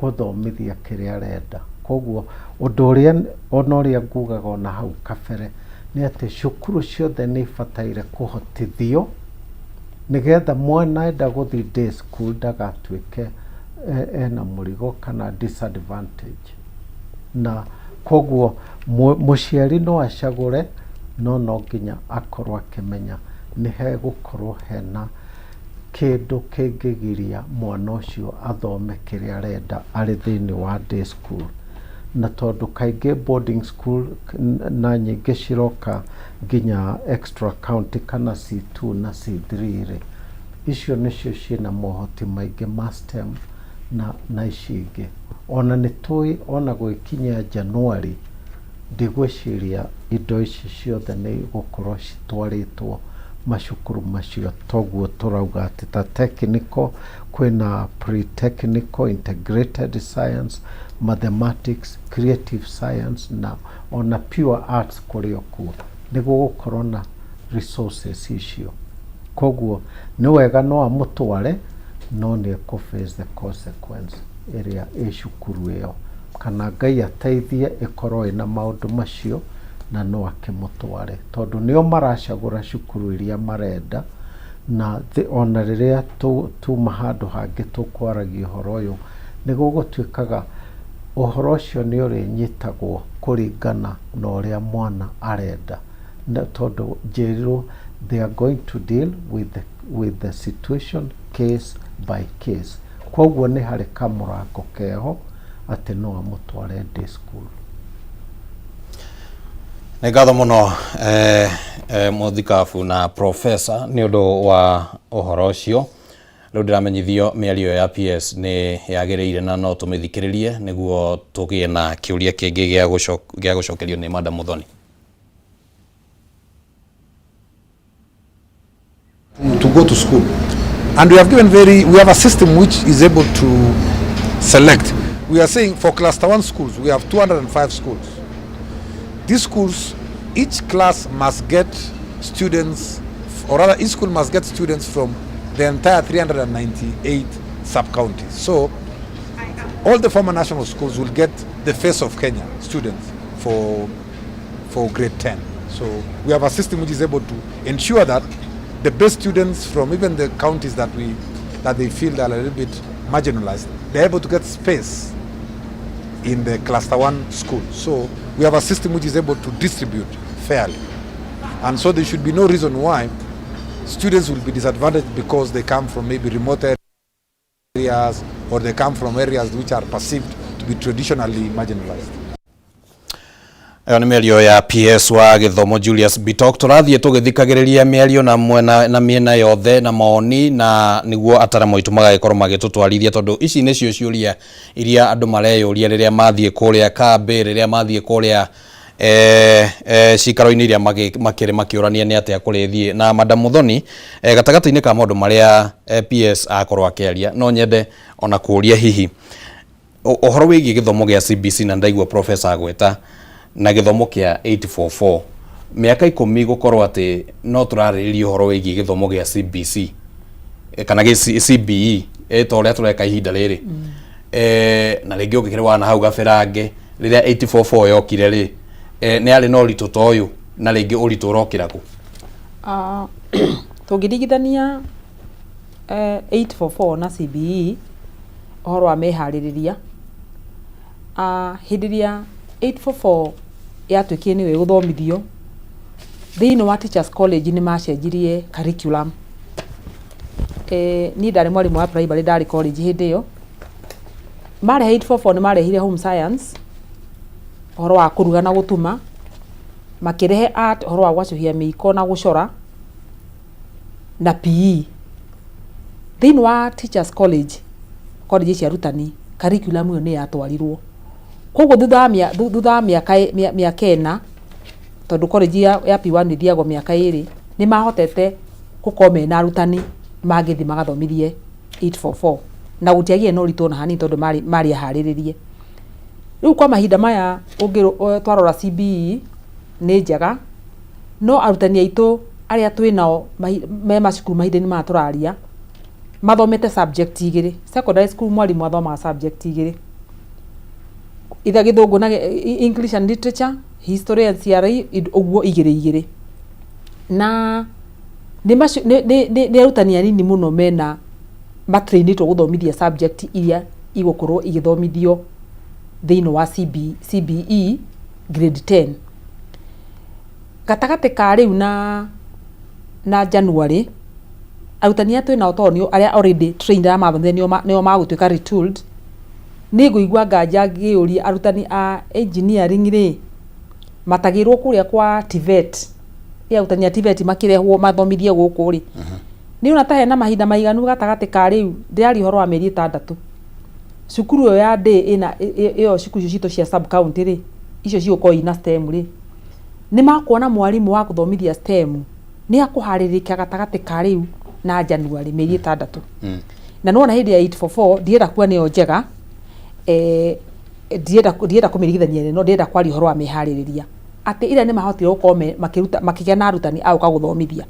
gũthomithia kĩrĩa arenda. Koguo ũndũ ũrĩa ona ũrĩa ngugaga ona hau kabere nĩ atĩ cukuru ciothe nĩ ibataire kũhotithio nĩgetha mwana enda gũthiĩ day school ndagatuĩke ena mũrigo kana disadvantage. Na koguo mũciari no acagũre no no nginya akorwo akĩmenya nĩ hegũkorwo hena kĩndũ kĩngĩgiria mwana ũcio athome kĩrĩa arenda arĩ thĩinĩ wa day school. Na tondũ kaingĩ boarding school na nyingĩ ciroka nginya extra county kana C2 na C3 rĩ, icio nĩcio ciĩna mohoti maingĩ ma STEM na ici ingĩ. Ona nĩ tũĩ ona gũgĩkinya January ndigwĩciria indo ici ciothe nĩ igũkorwo citwarĩtwo macukuru macio, toguo tũrauga atĩ ta technical, kwĩna pre-technical, integrated science, mathematics, creative science na ona pure arts kũrĩ o kuo, nĩ gũgũkorwo na resources icio. Koguo nĩ wega no amũtware no nĩ ekũ face the consequence ĩrĩa ĩ cukuru ĩyo, kana Ngai ateithie ĩkorwo ĩna maũndũ macio na no akĩmũtware, tondũ nĩo maracagũra cukuru iria marenda. Na ona rĩrĩa tuma handũ hangĩ tũkwaragia ũhoro ũyũ, nĩ gũgũtuĩkaga ũhoro ũcio nĩ ũrĩnyitagwo kũringana na ũrĩa mwana arenda, tondũ njĩrirwo they are going to deal with the situation case by case. Koguo nĩ harĩ kamũrango keho atĩ no amũtware day school. Nĩ ngatho mũno mũthikabu na professor nĩ ũndũ wa ũhoro ũcio. Rĩu ndĩramenyithio mĩario ya PS nĩ yagĩrĩire na no tũmĩthikĩrĩrie nĩguo tũgĩe na kĩũria kĩngĩ gĩa gũcokerio nĩ Madam Muthoni. To go to school. And we have given very, we have a system which is able to select. We are saying for cluster 1 schools, we have 205 schools. These schools, each class must get students, or rather each school must get students from the entire 398 sub-counties. So all the former national schools will get the face of Kenya students for grade 10. So we have a system which is able to ensure that the best students from even the counties that they feel are a little bit marginalized, they're able to get space in the cluster 1 school. So we have a system which is able to distribute fairly. And so there should be no reason why students will be disadvantaged because they come from maybe remote areas or they come from areas which are perceived to be traditionally marginalized. Ĩyo nĩ mĩario ya PS wa gĩthomo Julius Bitok. Tũrathiĩ tũgĩthikagĩrĩria mĩario na mwena na mĩena yothe na maoni, na nĩguo ataramu aitũ magagĩkorwo magĩtũtwarithia, tondũ ici nĩcio ciũria iria andũ mareyũria rĩrĩa mathiĩ kũrĩa kambĩ, rĩrĩa mathiĩ kũrĩa cikaro-inĩ iria makĩrĩ makĩũrania nĩ atĩa kũrĩthiĩ. Na Madam Muthoni, gatagatĩ-inĩ ka maũndũ marĩa PS akorwo akĩaria, no nyende ona kũũria hihi ũhoro wĩgiĩ gĩthomo gĩa CBC, na ndaigua professor agweta na gĩthomo kĩa 844, mĩaka 10 gũkorwo atĩ no tũrarĩrĩria ũhoro wĩgiĩ gĩthomo gĩa CBC kana gĩa CBE ta ũrĩa tũreka ihinda rĩrĩ, na rĩngĩ ũngĩkĩrĩ wana hau gaberange rĩrĩa 844 yokire rĩ, nĩ yarĩ na ũritũ ta ũyũ, na rĩngĩ ũritũ ũrokĩra kũ? Tũngĩringithania 844 na CBE ũhoro wa meharĩrĩria, hĩndĩ ĩrĩa 844 yatuĩkire nĩyo ĩgũthomithio thĩinĩ wa Teachers College, nĩ macenjirie curriculum. Niĩ ndarĩ mwarimũ wa primary, ndarĩ college hĩndĩ ĩyo marehe 844. Nĩ marehire home science, ũhoro wa kũruga na gũtuma, makĩrehe art, ũhoro wa gwacũhia mĩiko na gũcora, na PE. Thĩinĩ wa Teachers College college cia arutani curriculum ĩyo nĩ yatwarirwo. Koguo thutha wa mĩa, thutha wa mĩaka mĩaka ĩna, tondũ college ya, ya P1 ĩthiagwo mĩaka ĩrĩ, nĩ mahotete gũkorwo mena arutani mangĩthiĩ magathomithie 844 na gũtiagĩire na ũritũ ona hanini tondũ marĩ, marĩ aharĩrĩrie. Rĩu kwa mahinda maya ũngĩ, twarora CBE nĩ njega, no arutani aitũ arĩa twĩnao me macukuru mahinda-inĩ maya tũraria, mathomete subject igĩrĩ. Secondary school mwarimũ athomaga subject igĩrĩ. Either gĩthũngũ na English and literature, history and CRE, ũguo igĩrĩ igĩrĩ. Na nĩ nĩ nĩ nĩ arutani anini mũno mena matrainĩtwo gũthomithia subject iria igũkorwo igĩthomithio thĩinĩ wa CB, CBE grade 10. Gatagatĩ ka rĩu na na January, arutani arĩa twĩnao tondũ nĩo arĩa already trained arĩa mathomire nĩo nĩo magũtuĩka retooled, niĩ ngũigua nganja ngĩũria arutani a engineering rĩ, matagĩrwo kũrĩa kwa TVET, ĩ arutani a TVET makĩrehwo mathomithie gũkũ rĩ, nĩ ũrona ta hena mahinda maiganu gatagatĩ ka rĩu, ndĩraria ũhoro wa mĩeri ĩtandatũ, cukuru ĩyo ya day ĩna ĩyo cukuru icio citũ cia sub county rĩ, icio cigũkorwo ina STEM rĩ, nĩ makuona mwarimũ wa gũthomithia STEM nĩ akũharĩrĩka gatagatĩ ka rĩu na January mĩeri ĩtandatũ. Na nĩwona hĩndĩ ya 844 ndirenda kuga nĩyo njega, eh, ndirenda ndirenda kũmĩringithania na ĩno, ndĩrenda kwaria ũhoro wa meharĩrĩria atĩ ira nĩ mahotire gũkorwo makĩruta makĩgĩa na arutani a gũka gũthomithia.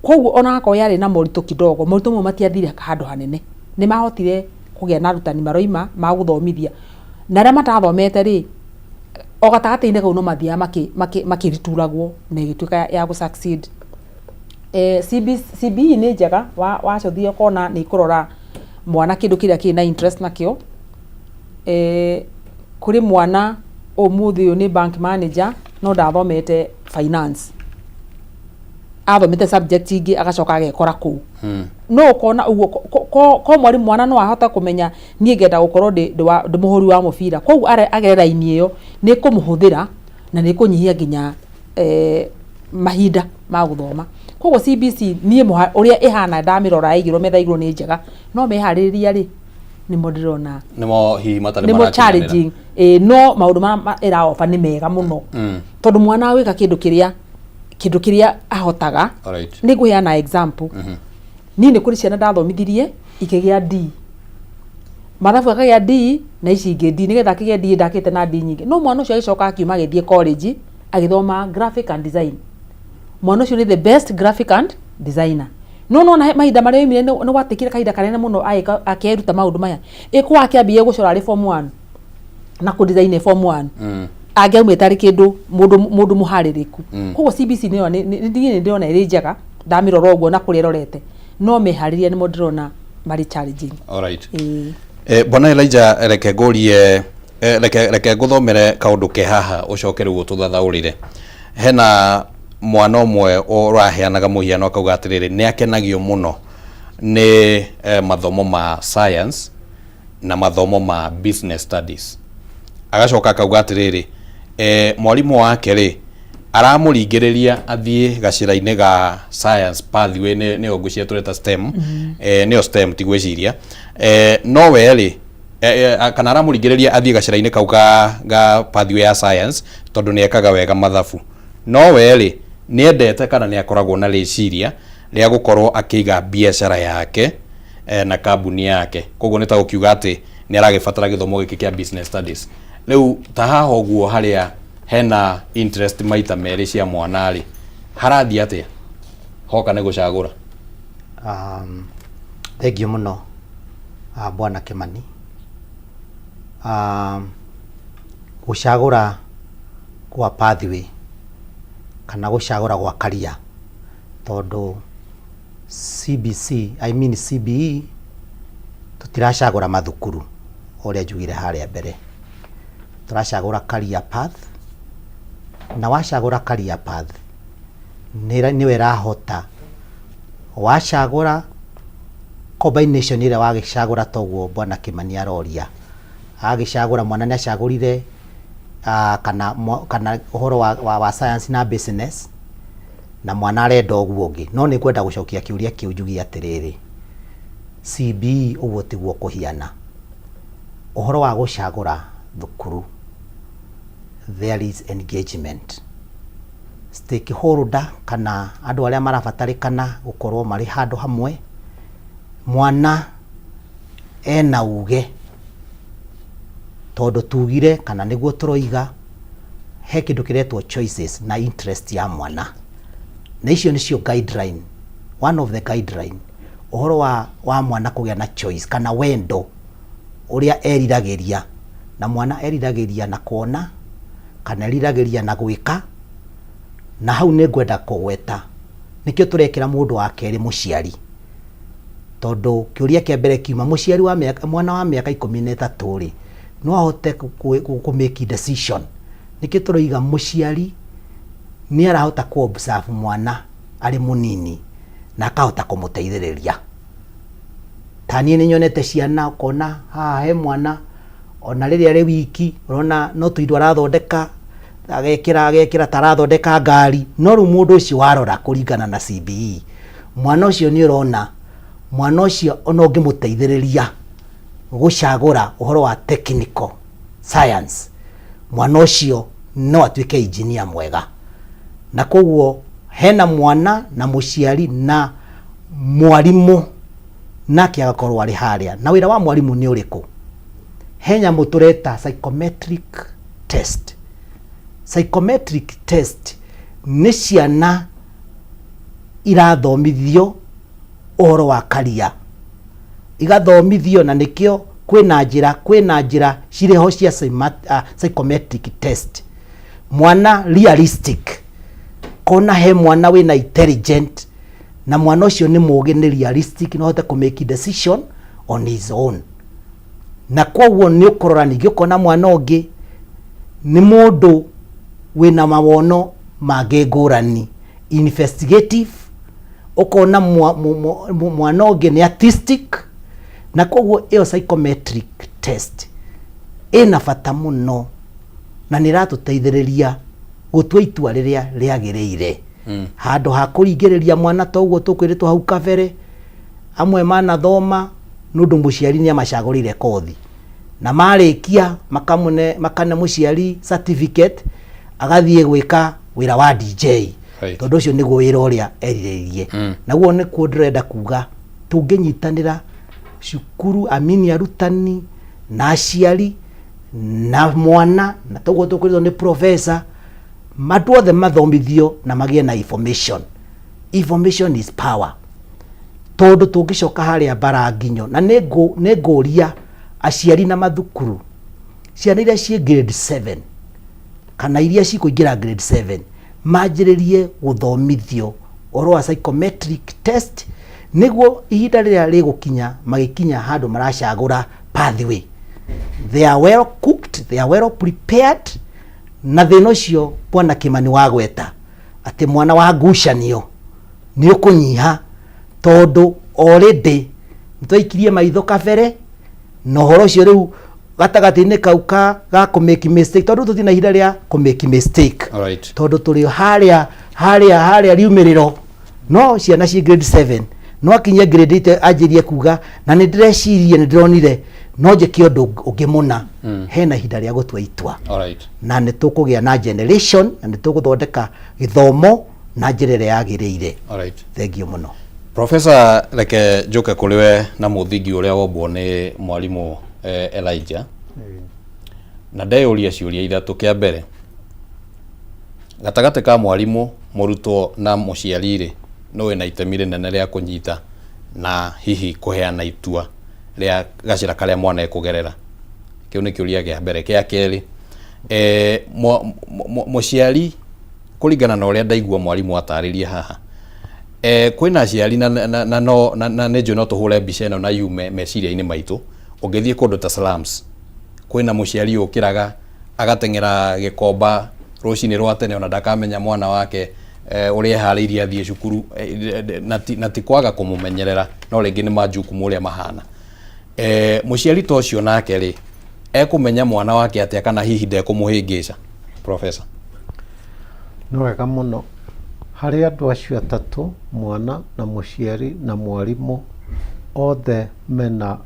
Koguo ona akorwo yarĩ na moritũ kidogo, moritũ mau matiathire handũ hanene. Nĩ mahotire kũgĩa na arutani maroima ma gũthomithia. Na arĩa matathomete rĩ, o gatagatĩ-inĩ kau no mathiaga makĩrituragwo na ĩgĩtuĩka ya gũ succeed. Eh, CB, CBE nĩ njega wacũthia ũkona nĩ ikũrora mwana kĩndũ kĩrĩa kĩna na interest nakĩo. Eh, kũrĩ mwana ũmũthĩ ũyũ nĩ bank manager no ndathomete finance, athomete subject ingĩ agacoka agekora kũu. No ũkona ũguo ko mwarimũ mwana no ahote kũmenya niĩ ngenda gũkorwo ndĩ ndĩ mũhũri wa mũbira, koguo agere raini ĩyo nĩ ĩkũmũhũthĩra na nĩ ĩkũnyihia nginya eh, mahinda ma gũthoma. Koguo CBC niĩ ũrĩa ĩhana ndamĩrora yaigĩrwo metha igũrũ nĩ njega, no meharĩrĩria rĩ nĩmo ndĩrona nĩmo hihi matarĩ nĩmo marakinyanĩra. challenging ĩ, no maũndũ marĩa ĩra offer nĩ mega mũno tondũ mwana agwĩka kĩndũ kĩrĩa kĩndũ kĩrĩa ahotaga. Alright. Nĩ ngũheana example. Niĩ nĩ kũrĩ ciana ndathomithirie ikĩgĩa D, mathabu akagĩa D na ici ingĩ D, nĩgetha akĩgĩa D ndakĩte na D nyingĩ, no mwana ũcio agĩcoka akiuma agĩthiĩ college agĩthoma graphic and design. Mwana ũcio nĩ the best graphic and designer. No nona mahinda marĩa oimire nĩ gwatĩkire kahinda kanene mũno agĩka akĩruta maũndũ maya. Ĩkũ akĩambia gũcora arĩ form 1 na kũ design form 1, angĩaumĩte arĩ kĩndũ mũndũ mũndũ mũharĩrĩku. Koguo CBC nĩyo niĩ nĩ ndĩrona ĩrĩ njega ndamĩrora ũguo na kũrĩa ĩrorete, no meharĩria nĩmo ndĩrona marĩ challenging. Alright. Ĩĩ. Eh, Bwana Elijah, reke ngũrie, reke reke ngũthomere kaũndũ ke haha ũcoke rĩu ũtũthathaũrĩre. Hena mwana ũmwe ũraheanaga mũhiano akauga atĩrĩrĩ, nĩ akenagio mũno nĩ mathomo ma science na mathomo ma business studies. Agacoka akauga atĩrĩrĩ, mwarimũ wake rĩ aramũringĩrĩria athiĩ gacĩra-inĩ ga science pathway, nĩyo ngwĩciria tũreta STEM, nĩyo STEM ti gwĩciria, no we rĩ, kana aramũringĩrĩria athiĩ gacĩra-inĩ kau ga pathway ya science tondũ nĩ ekaga wega mathabu, no we rĩ nĩ endete kana nĩ akoragwo na rĩciria rĩa gũkorwo akĩiga biacara yake na kambuni yake, koguo nĩ ta gũkiuga atĩ nĩ aragĩbatara gĩthomo gĩkĩ kĩa business studies. Rĩu ta haha ũguo harĩa hena interest maita merĩ cia mwana rĩ, harathiĩ atĩa hoka nĩ gũcagũra? Thengiũ mũno, Bwana Kimani. Gũcagũra kwa pathway kana gũcagũra gwa career, tondũ CBC, I mean CBE, tũtiracagũra mathukuru ũrĩa njugire harĩa mbere, tũracagũra career path, na wacagũra career path nĩyo ĩrahota wacagũra combination ĩrĩa wagĩcagũra. Toguo Bwana Kimani aroria, agĩcagũra mwana nĩ acagũrire kana kana ũhoro wa science na business na mwana arenda ũguo ũngĩ. No nĩ ngwenda gũcokia kĩũria kĩu njugie atĩrĩrĩ, CBE ũguo tiguo kũhiana. Ũhoro wa gũcagũra thukuru, there is engagement. Stakeholder kana andũ arĩa marabatarĩkana gũkorwo marĩ handũ hamwe, mwana ena uge tondũ tugire kana nĩguo tũroiga he kĩndũ kĩretwo choices na interest ya mwana, na icio nĩcio guideline, one of the guideline ũhoro wa, wa mwana kũgĩa na choice kana wendo ũrĩa eriragĩria, na mwana eriragĩria na kuona kana eriragĩria na gwĩka, na hau nĩ ngwenda kũgweta nĩkĩo tũrekĩra mũndũ wa kerĩ mũciari, tondũ kĩũria kĩa mbere kiuma mũciari wa mĩaka, mwana wa mĩaka 13 rĩ, no ahote kũ make decision. Nĩkĩo tũroiga mũciari nĩ arahota kũ observe mwana arĩ mũnini na akahota kũmũteithĩrĩria. Ta niĩ nĩ nyonete ciana ũkona haha he mwana ona rĩrĩa arĩ wiki ũrona no tũindo arathondeka agekĩra agekĩra ta arathondeka ngari, no rĩu mũndũ ũcio warora kũringana na CBE, mwana ũcio nĩ ũrona mwana ũcio ona ũngĩmũteithĩrĩria gũcagũra ũhoro wa technical science, mwana ũcio no atuĩke engineer mwega. Na koguo hena mwana na mũciari na mwarimũ nake agakorwo arĩ harĩa. Na wĩra wa mwarimũ nĩ ũrĩkũ? He nyamũ tũreta psychometric test. Psychometric test nĩ ciana irathomithio ũhoro wa karia, igathomithio na nĩkĩo kwĩna njĩra kwĩna njĩra cirĩ ho cia psychometric test. Mwana realistic, kona he mwana wĩna intelligent na mwana ũcio nĩ mũgĩ, nĩ realistic, no ahote kũ make decision on his own. Na koguo nĩ ũkũrora ningĩ ũkona mwana ũngĩ nĩ mũndũ wĩna mawono mangĩ ngũrani, investigative, ũkona mwana ũngĩ nĩ artistic. Na koguo ĩyo psychometric test ĩna bata mũno na nĩ ĩratũteithĩrĩria gũtua itua rĩrĩa rĩagĩrĩire, handũ ha kũringĩrĩria mwana ta ũguo tũkwĩrĩtwo hau kabere. Amwe manathoma nĩ ũndũ mũciari nĩ amacagũrĩire kothi, na marĩkia makamũne makane mũciari certificate, agathiĩ gwĩka wĩra wa DJ, tondũ ũcio nĩguo wĩra ũrĩa erirĩirie. Naguo nĩkuo ndĩrenda kuga tũngĩnyitanĩra cukuru, amini arutani na aciari na mwana, na toguo tũkwĩrĩtwo nĩ professor, andũ othe mathomithio na magĩe na information. Information is power. Tondũ tũngĩcoka harĩa bara nginyo, na nĩ ngũria aciari na mathukuru, ciana iria ciĩ grade 7 kana iria cikũingĩra grade 7 manjĩrĩrie gũthomithio ũhoro wa psychometric test, nĩguo ihinda rĩrĩa rĩgũkinya magĩkinya handũ maracagũra pathway, they are well cooked, they are well prepared. Na thĩna ũcio Bwana Kimani wagweta atĩ mwana wa ngucanio nĩ ũkũnyiha, tondũ already nĩtwaikirie maitho kabere na ũhoro ũcio rĩu gatagatĩ-inĩ kau ka ga kũ make mistake, tondũ tũtirĩ na ihinda rĩa kũ make mistake, tondũ tũrĩ harĩa harĩa harĩa riumĩrĩro. No ciana ciĩ grade 7 no akinye grade 8 anjĩrie kuga na nĩ ndĩreciria nĩ ndĩronire no njĩke ũndũ ũngĩ mũna, hena ihinda rĩa gũtua itua. Na nĩ tũkũgĩa na generation na nĩ tũgũthondeka gĩthomo na njĩra ĩrĩa yagĩrĩire. Thengiũ mũno. Professor, reke njũke kũrĩ we na mũthingi ũrĩa wombwo nĩ mwarimũ Elijah, na ndeyũria ciũria ithatũ. Kĩa mbere, gatagatĩ ka mwarimũ, mũrutwo na mũciari rĩ, nũ wĩna itemi rĩnene rĩa kũnyita na hihi kũheana itua rĩa gacĩra karĩa mwana ekũgerera? Kĩu nĩ kĩũria kĩa mbere. Kĩa kerĩ, mũciari, kũringana na ũrĩa ndaigua mwarimũ atarĩria haha, kwĩna aciari na, na, na, no, na, na nĩ njũĩ no tũhũre mbica ĩno na yume meciria-inĩ maitũ. Ũngĩthiĩ kũndũ ta slums, kwĩna mũciari ũkĩraga agateng'era gĩkomba rũcinĩ rwa tene, ona ndakamenya mwana wake ũrĩa eharĩirie athiĩ cukuru, na ti kwaga kũmũmenyerera, no rĩngĩ nĩ majukumu ũrĩa mahana. Mũciari ta ũcio nake rĩ, ekũmenya mwana wake atĩa kana hihi ndekũmũhĩngĩca? Professor. Nĩ wega mũno. Harĩ andũ acio atatũ, mwana na mũciari na mwarimũ, othe mena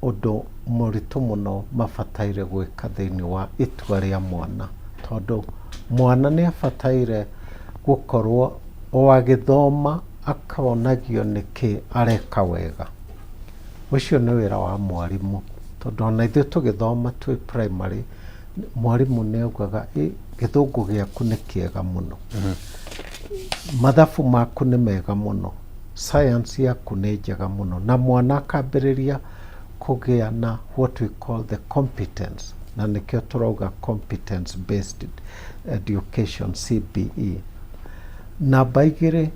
ũndũ mũritũ mũno mabataire gwĩka thĩinĩ wa itua rĩa mwana, tondũ mwana nĩ abataire gũkorwo o agĩthoma akonagio nĩkĩ areka wega. Ũcio nĩ wĩra wa mwarimũ, tondũ ona ithuĩ tũgĩthoma twĩ primary, mwarimũ nĩ augaga ĩ gĩthũngũ gĩaku nĩ kĩega mũno, mathabu maku nĩ mega mũno, science yaku nĩ njega mũno, na mwana akambĩrĩria kũgĩa na what we call the competence, na nĩkĩo tũrauga competence based education, CBE. Namba igĩrĩ,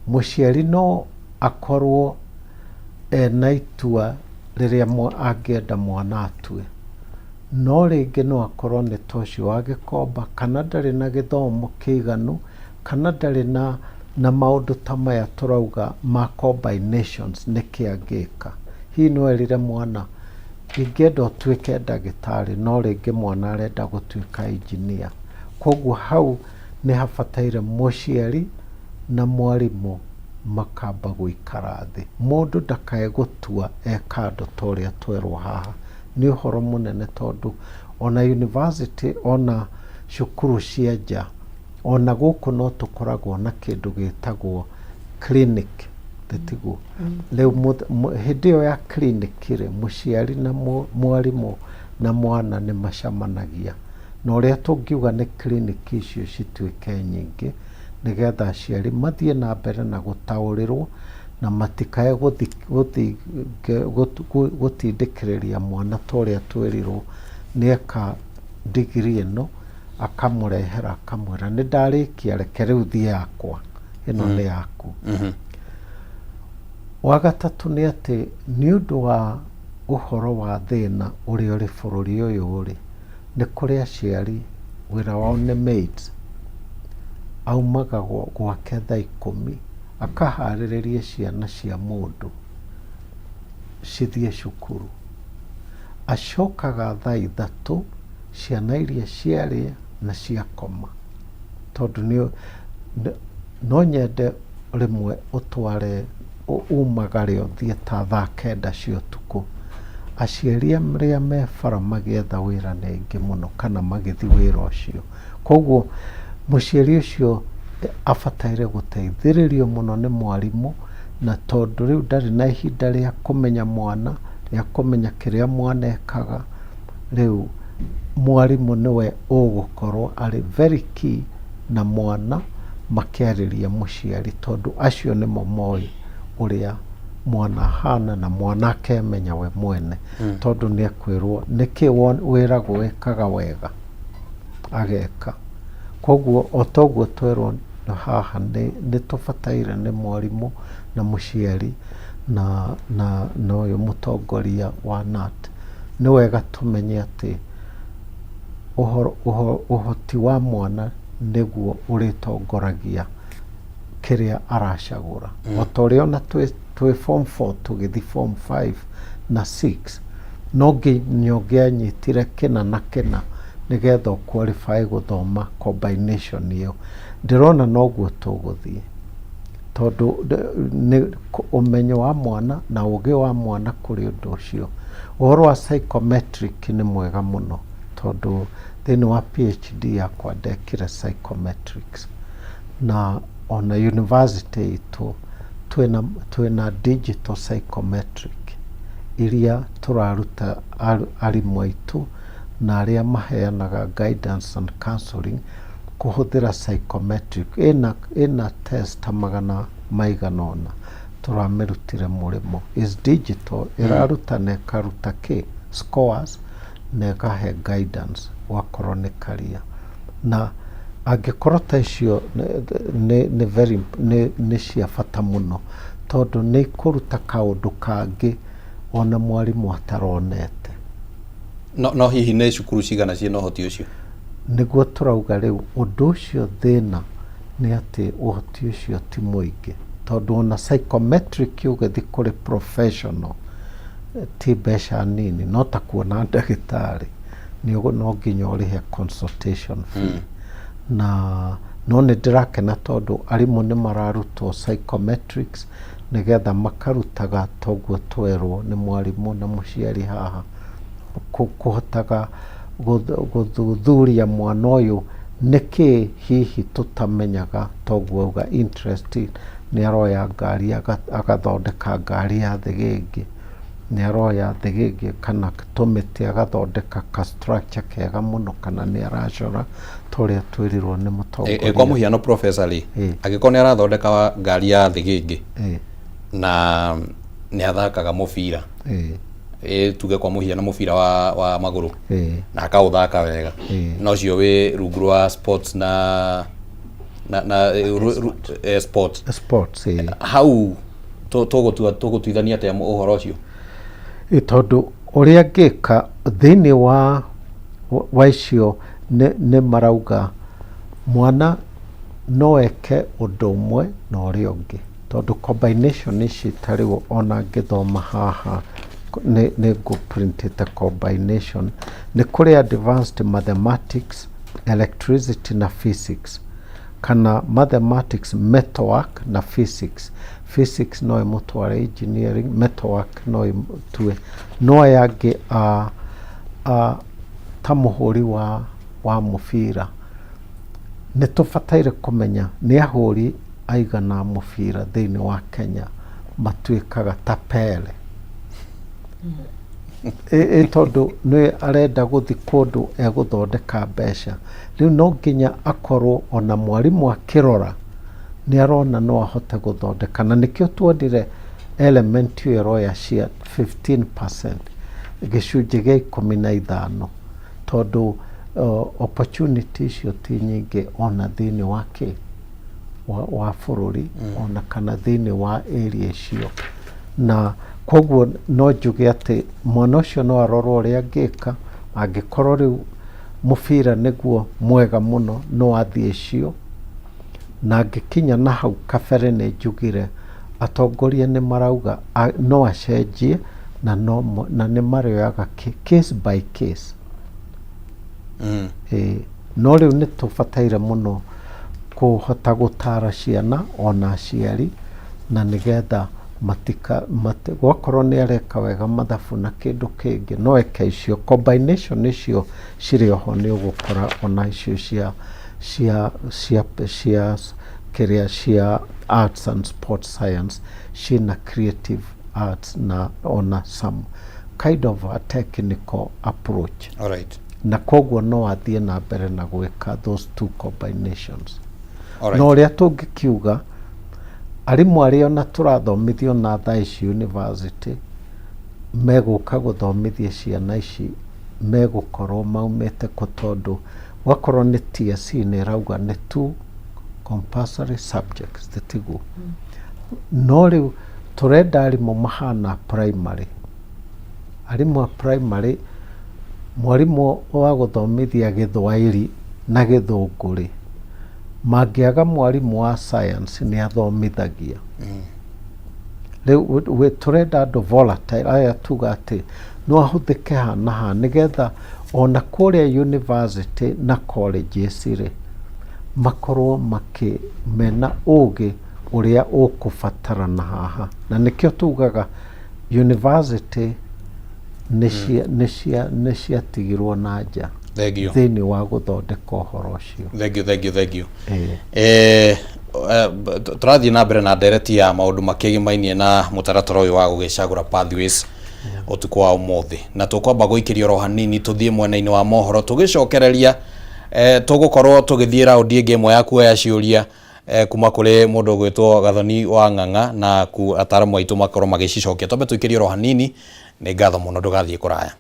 mũciari no akorwo ena itua rĩrĩa angĩenda mwana atue, no rĩngĩ no akorwo nĩ ta ũcio wa gĩkomba, kana ndarĩ na gĩthomo kĩiganu, kana ndarĩ na na maũndũ ta maya tũrauga ma combinations nĩkĩ angĩka. Hihi no erire mwana ingĩenda ũtuĩke ndagĩtarĩ, no rĩngĩ mwana arenda gũtuĩka engineer. Koguo hau nĩ habataire mũciari na mwarimũ makamba gũikara thĩ. Mũndũ ndakae gũtua e kando ta ũrĩa twerwo haha. Nĩ ũhoro mũnene tondũ ona university ona cukuru cia nja, ona gũkũ no tũkoragwo na kĩndũ gĩtagwo clinic, tiguo? Rĩu hĩndĩ ĩyo ya clinic rĩ, mũciari na mwarimũ na mwana nĩ macemanagia. Na ũrĩa tũngiuga nĩ clinic icio cituĩke nyingĩ, nĩgetha aciari mathiĩ na mbere na gũtaũrĩrwo na matikae gũtindĩkĩrĩria mwana ta ũrĩa twĩrirwo nĩeka degree ĩno, akamũrehera akamwĩra nĩ ndarĩkia reke rĩu thiĩ yakwa, ĩno nĩ yaku. Wa gatatũ nĩ atĩ nĩ ũndũ wa ũhoro wa thĩna ũrĩa ũrĩ bũrũri ũyũ rĩ, nĩ kũrĩ aciari wĩra wao nĩ maids, aumaga gwake thaa ikũmi akaharĩrĩria ciana cia mũndũ cithiĩ cukuru, acokaga thaa 3 ciana iria ciarĩa na ciakoma, tondũ no nyende rĩmwe ũtware umagare ũthiĩ ta thaa 9 cia ũtukũ. Aciari arĩa me bara magĩetha wĩra nĩ aingĩ mũno kana magĩthiĩ wĩra ũcio. Koguo mũciari ũcio abataire gũteithĩrĩrio mũno nĩ mwarimũ, na tondũ rĩu ndarĩ na ihinda rĩa kũmenya mwana, rĩa kũmenya kĩrĩa mwana ekaga, rĩu mwarimũ nĩwe ũgũkorwo arĩ very key na mwana makĩarĩria mũciari, tondũ acio nĩmo moĩ ũrĩa mwana ahana na mwana akemenya we mwene, tondũ nĩ ekwĩrwo nĩkĩ wĩragwo wĩkaga wega ageka. Koguo o toguo twerwo haha nĩ tũbataire nĩ mwarimũ na mũciari na ũyũ mũtongoria wa KNUT, nĩ wega tũmenye atĩ ũhoti wa mwana nĩguo ũrĩtongoragia kĩrĩa aracagũra. O ta ũrĩa ona twĩ form 4 tũgĩthiĩ form 5 na 6, no nginya ũngĩanyitire kĩna na kĩna nĩgetha ũ qualify gũthoma combination ĩyo. Ndĩrona noguo tũgũthiĩ, tondũ nĩ ũmenyo wa mwana na ũgĩ wa mwana kũrĩ ũndũ ũcio. Ũhoro wa psychometric nĩ mwega mũno, tondũ thĩinĩ wa PhD yakwa ndekire psychometrics, na ona university itũ twĩna digital psychometric iria tũraruta arimũ aitũ na arĩa maheanaga guidance and counseling kũhũthĩra psychometric. Ĩna test ta magana maigana ũna tũramĩrutire mũrĩmo. Is digital, ĩraruta na ĩkaruta kĩ scores na ĩkahe guidance wakorwo nĩ career. Na angĩkorwo ta icio nĩ very nĩ cia bata mũno, tondũ nĩ ikũruta kaũndũ kangĩ ona mwarimũ ataronete. No hihi nĩ cukuru cigana ciĩna ũhoti ũcio? Nĩguo tũrauga rĩu ũndũ ũcio thĩna nĩ atĩ ũhoti ũcio ti mũingĩ, tondũ ona psychometric ũgĩthiĩ kũrĩ professional ti mbeca nini, no ta kuona ndagĩtarĩ no nginya ũrĩhe consultation fee. Na no nĩ ndĩrakena tondũ arimũ nĩ mararutwo psychometrics Nĩgetha makarutaga toguo twerwo nĩ mwarimũ na mũciari haha, kũhotaga gũthuthuria mwana ũyũ nĩkĩ hihi tũtamenyaga, toguo auga interest, nĩ aroya ngari agathondeka ngari ya thĩgĩngĩ, nĩ aroya thĩgĩngĩ kana tũmĩtĩ agathondeka ka structure kega mũno, kana nĩ aracora ta ũrĩa twĩrirwo nĩ mũtongoria. Kwa mũhiano professor rĩ, angĩkorwo nĩ arathondeka ngari ya thĩgĩngĩ na nĩ athakaga mũbira, tuge kwa mũhiano mũbira wa magũrũ, na akaũthaka wega, na ũcio wĩ rungu rwa sports na sport. Sports. Hau tũgũtua tũgũtuithania atĩa ũhoro ũcio? Tondũ ũrĩa ngĩka thĩinĩ wa icio nĩ marauga mwana no eke ũndũ ũmwe na ũrĩa ũngĩ, tondũ combination ici ta rĩu ona ngĩthoma haha nĩ ngũprintĩte combination, nĩ kũrĩ advanced mathematics, electricity na physics, kana mathematics, metalwork na physics. Physics no ĩmũtware engineering, metalwork no ĩmũtue, no aya angĩ a ta mũhũri wa mũbira, nĩ tũbataire kũmenya nĩ ahũri aigana mũbira thĩinĩ wa Kenya matuĩkaga ta Pele. Ĩ tondũ nĩ arenda gũthiĩ kũndũ egũthondeka mbeca, rĩu no nginya akorwo ona mwarimũ akĩrora nĩ arona no ahote gũthondeka, na nĩkĩo tuonire element ĩyo ĩroya cia 15%, gĩcunjĩ gĩa 15, tondũ opportunity icio ti nyingĩ ona thĩinĩ wa kĩ wa bũrũri, ona kana thĩinĩ wa area icio. Na koguo no njuge atĩ mwana ũcio no arorwo ũrĩa angĩka. Angĩkorwo rĩu mũbira nĩguo mwega mũno, no athiĩ icio, na angĩkinya na hau kabere nĩ njugire atongoria nĩ marauga no acenjie, na no na nĩ marĩoyaga case by case. Ĩĩ, no rĩu nĩ tũbataire mũno kũhota gũtara ciana ona aciari, na nĩgetha matika gwakorwo nĩ areka wega mathabu na kĩndũ kĩngĩ, no eke icio combination icio cirĩ oho. Nĩ ũgũkora ona icio cia kĩrĩa cia arts and sports science ciĩna creative arts na ona some kind of a technical approach. Na koguo no athiĩ na mbere na gwĩka those two combinations. No ũrĩa tũngĩkiuga, arimũ arĩa ona tũrathomithio na thaa ici university megũka gũthomithia ciana ici megũkorwo maumĩte kũ? Tondũ gwakorwo nĩ TSC nĩ ĩrauga nĩ two compulsory subjects, tiguo? No rĩu tũrenda arimũ mahana primary, arimũ a primary, mwarimũ wa gũthomithia Gĩthwaĩri na Gĩthũngũ rĩ, mangĩaga mwarimũ wa science nĩ athomithagia. Rĩu tũrenda andũ volatile aya tuga atĩ no ahũthĩke ha na ha, nĩgetha ona kũrĩa university na colleges rĩ, makorwo makĩ mena ũgĩ ũrĩa ũkũbatarana haha. Na nĩkĩo tugaga university nĩ ciatigirwo na nja Thank you. Thĩinĩ wa gũthondeka ũhoro ũcio. Thank you, thank you, thank you. Ĩĩ. Tũrathiĩ na mbere na ndereti ya maũndũ makĩgimainie na mũtaratara ũyũ wa gũgĩcagũra pathways ũtukũ wa ũmũthĩ, na tũkwamba gũikĩria oro hanini tũthiĩ mwena-inĩ wa mohoro. Tũgĩcokereria, tũgũkorwo tũgĩthiĩ raundi ĩngĩ ĩmwe ya kuoya ciũria kuma kũrĩ mũndũ ũgwĩtwo Gathoni wa Ng'ang'a, na ku ataramu aitũ makorwo magĩcicokia. Twambe tũikĩrie oro hanini. Nĩ ngatho mũno, ndũgathiĩ kũraya.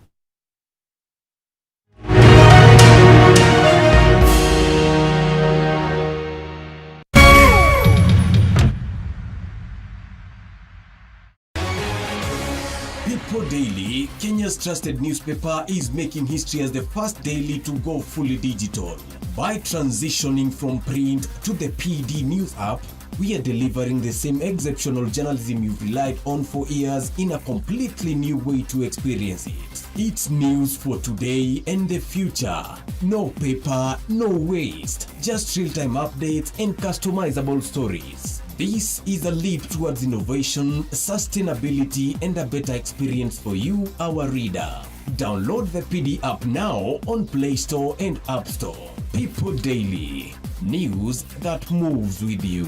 People Daily, Kenya's trusted newspaper, is making history as the first daily to go fully digital. By transitioning from print to the PD News app, we are delivering the same exceptional journalism you've relied on for years in a completely new way to experience it. It's news for today and the future. No paper, no waste, just real time updates and customizable stories. This is a leap towards innovation, sustainability, and a better experience for you, our reader. Download the PD app now on Play Store and App Store. People Daily, news that moves with you.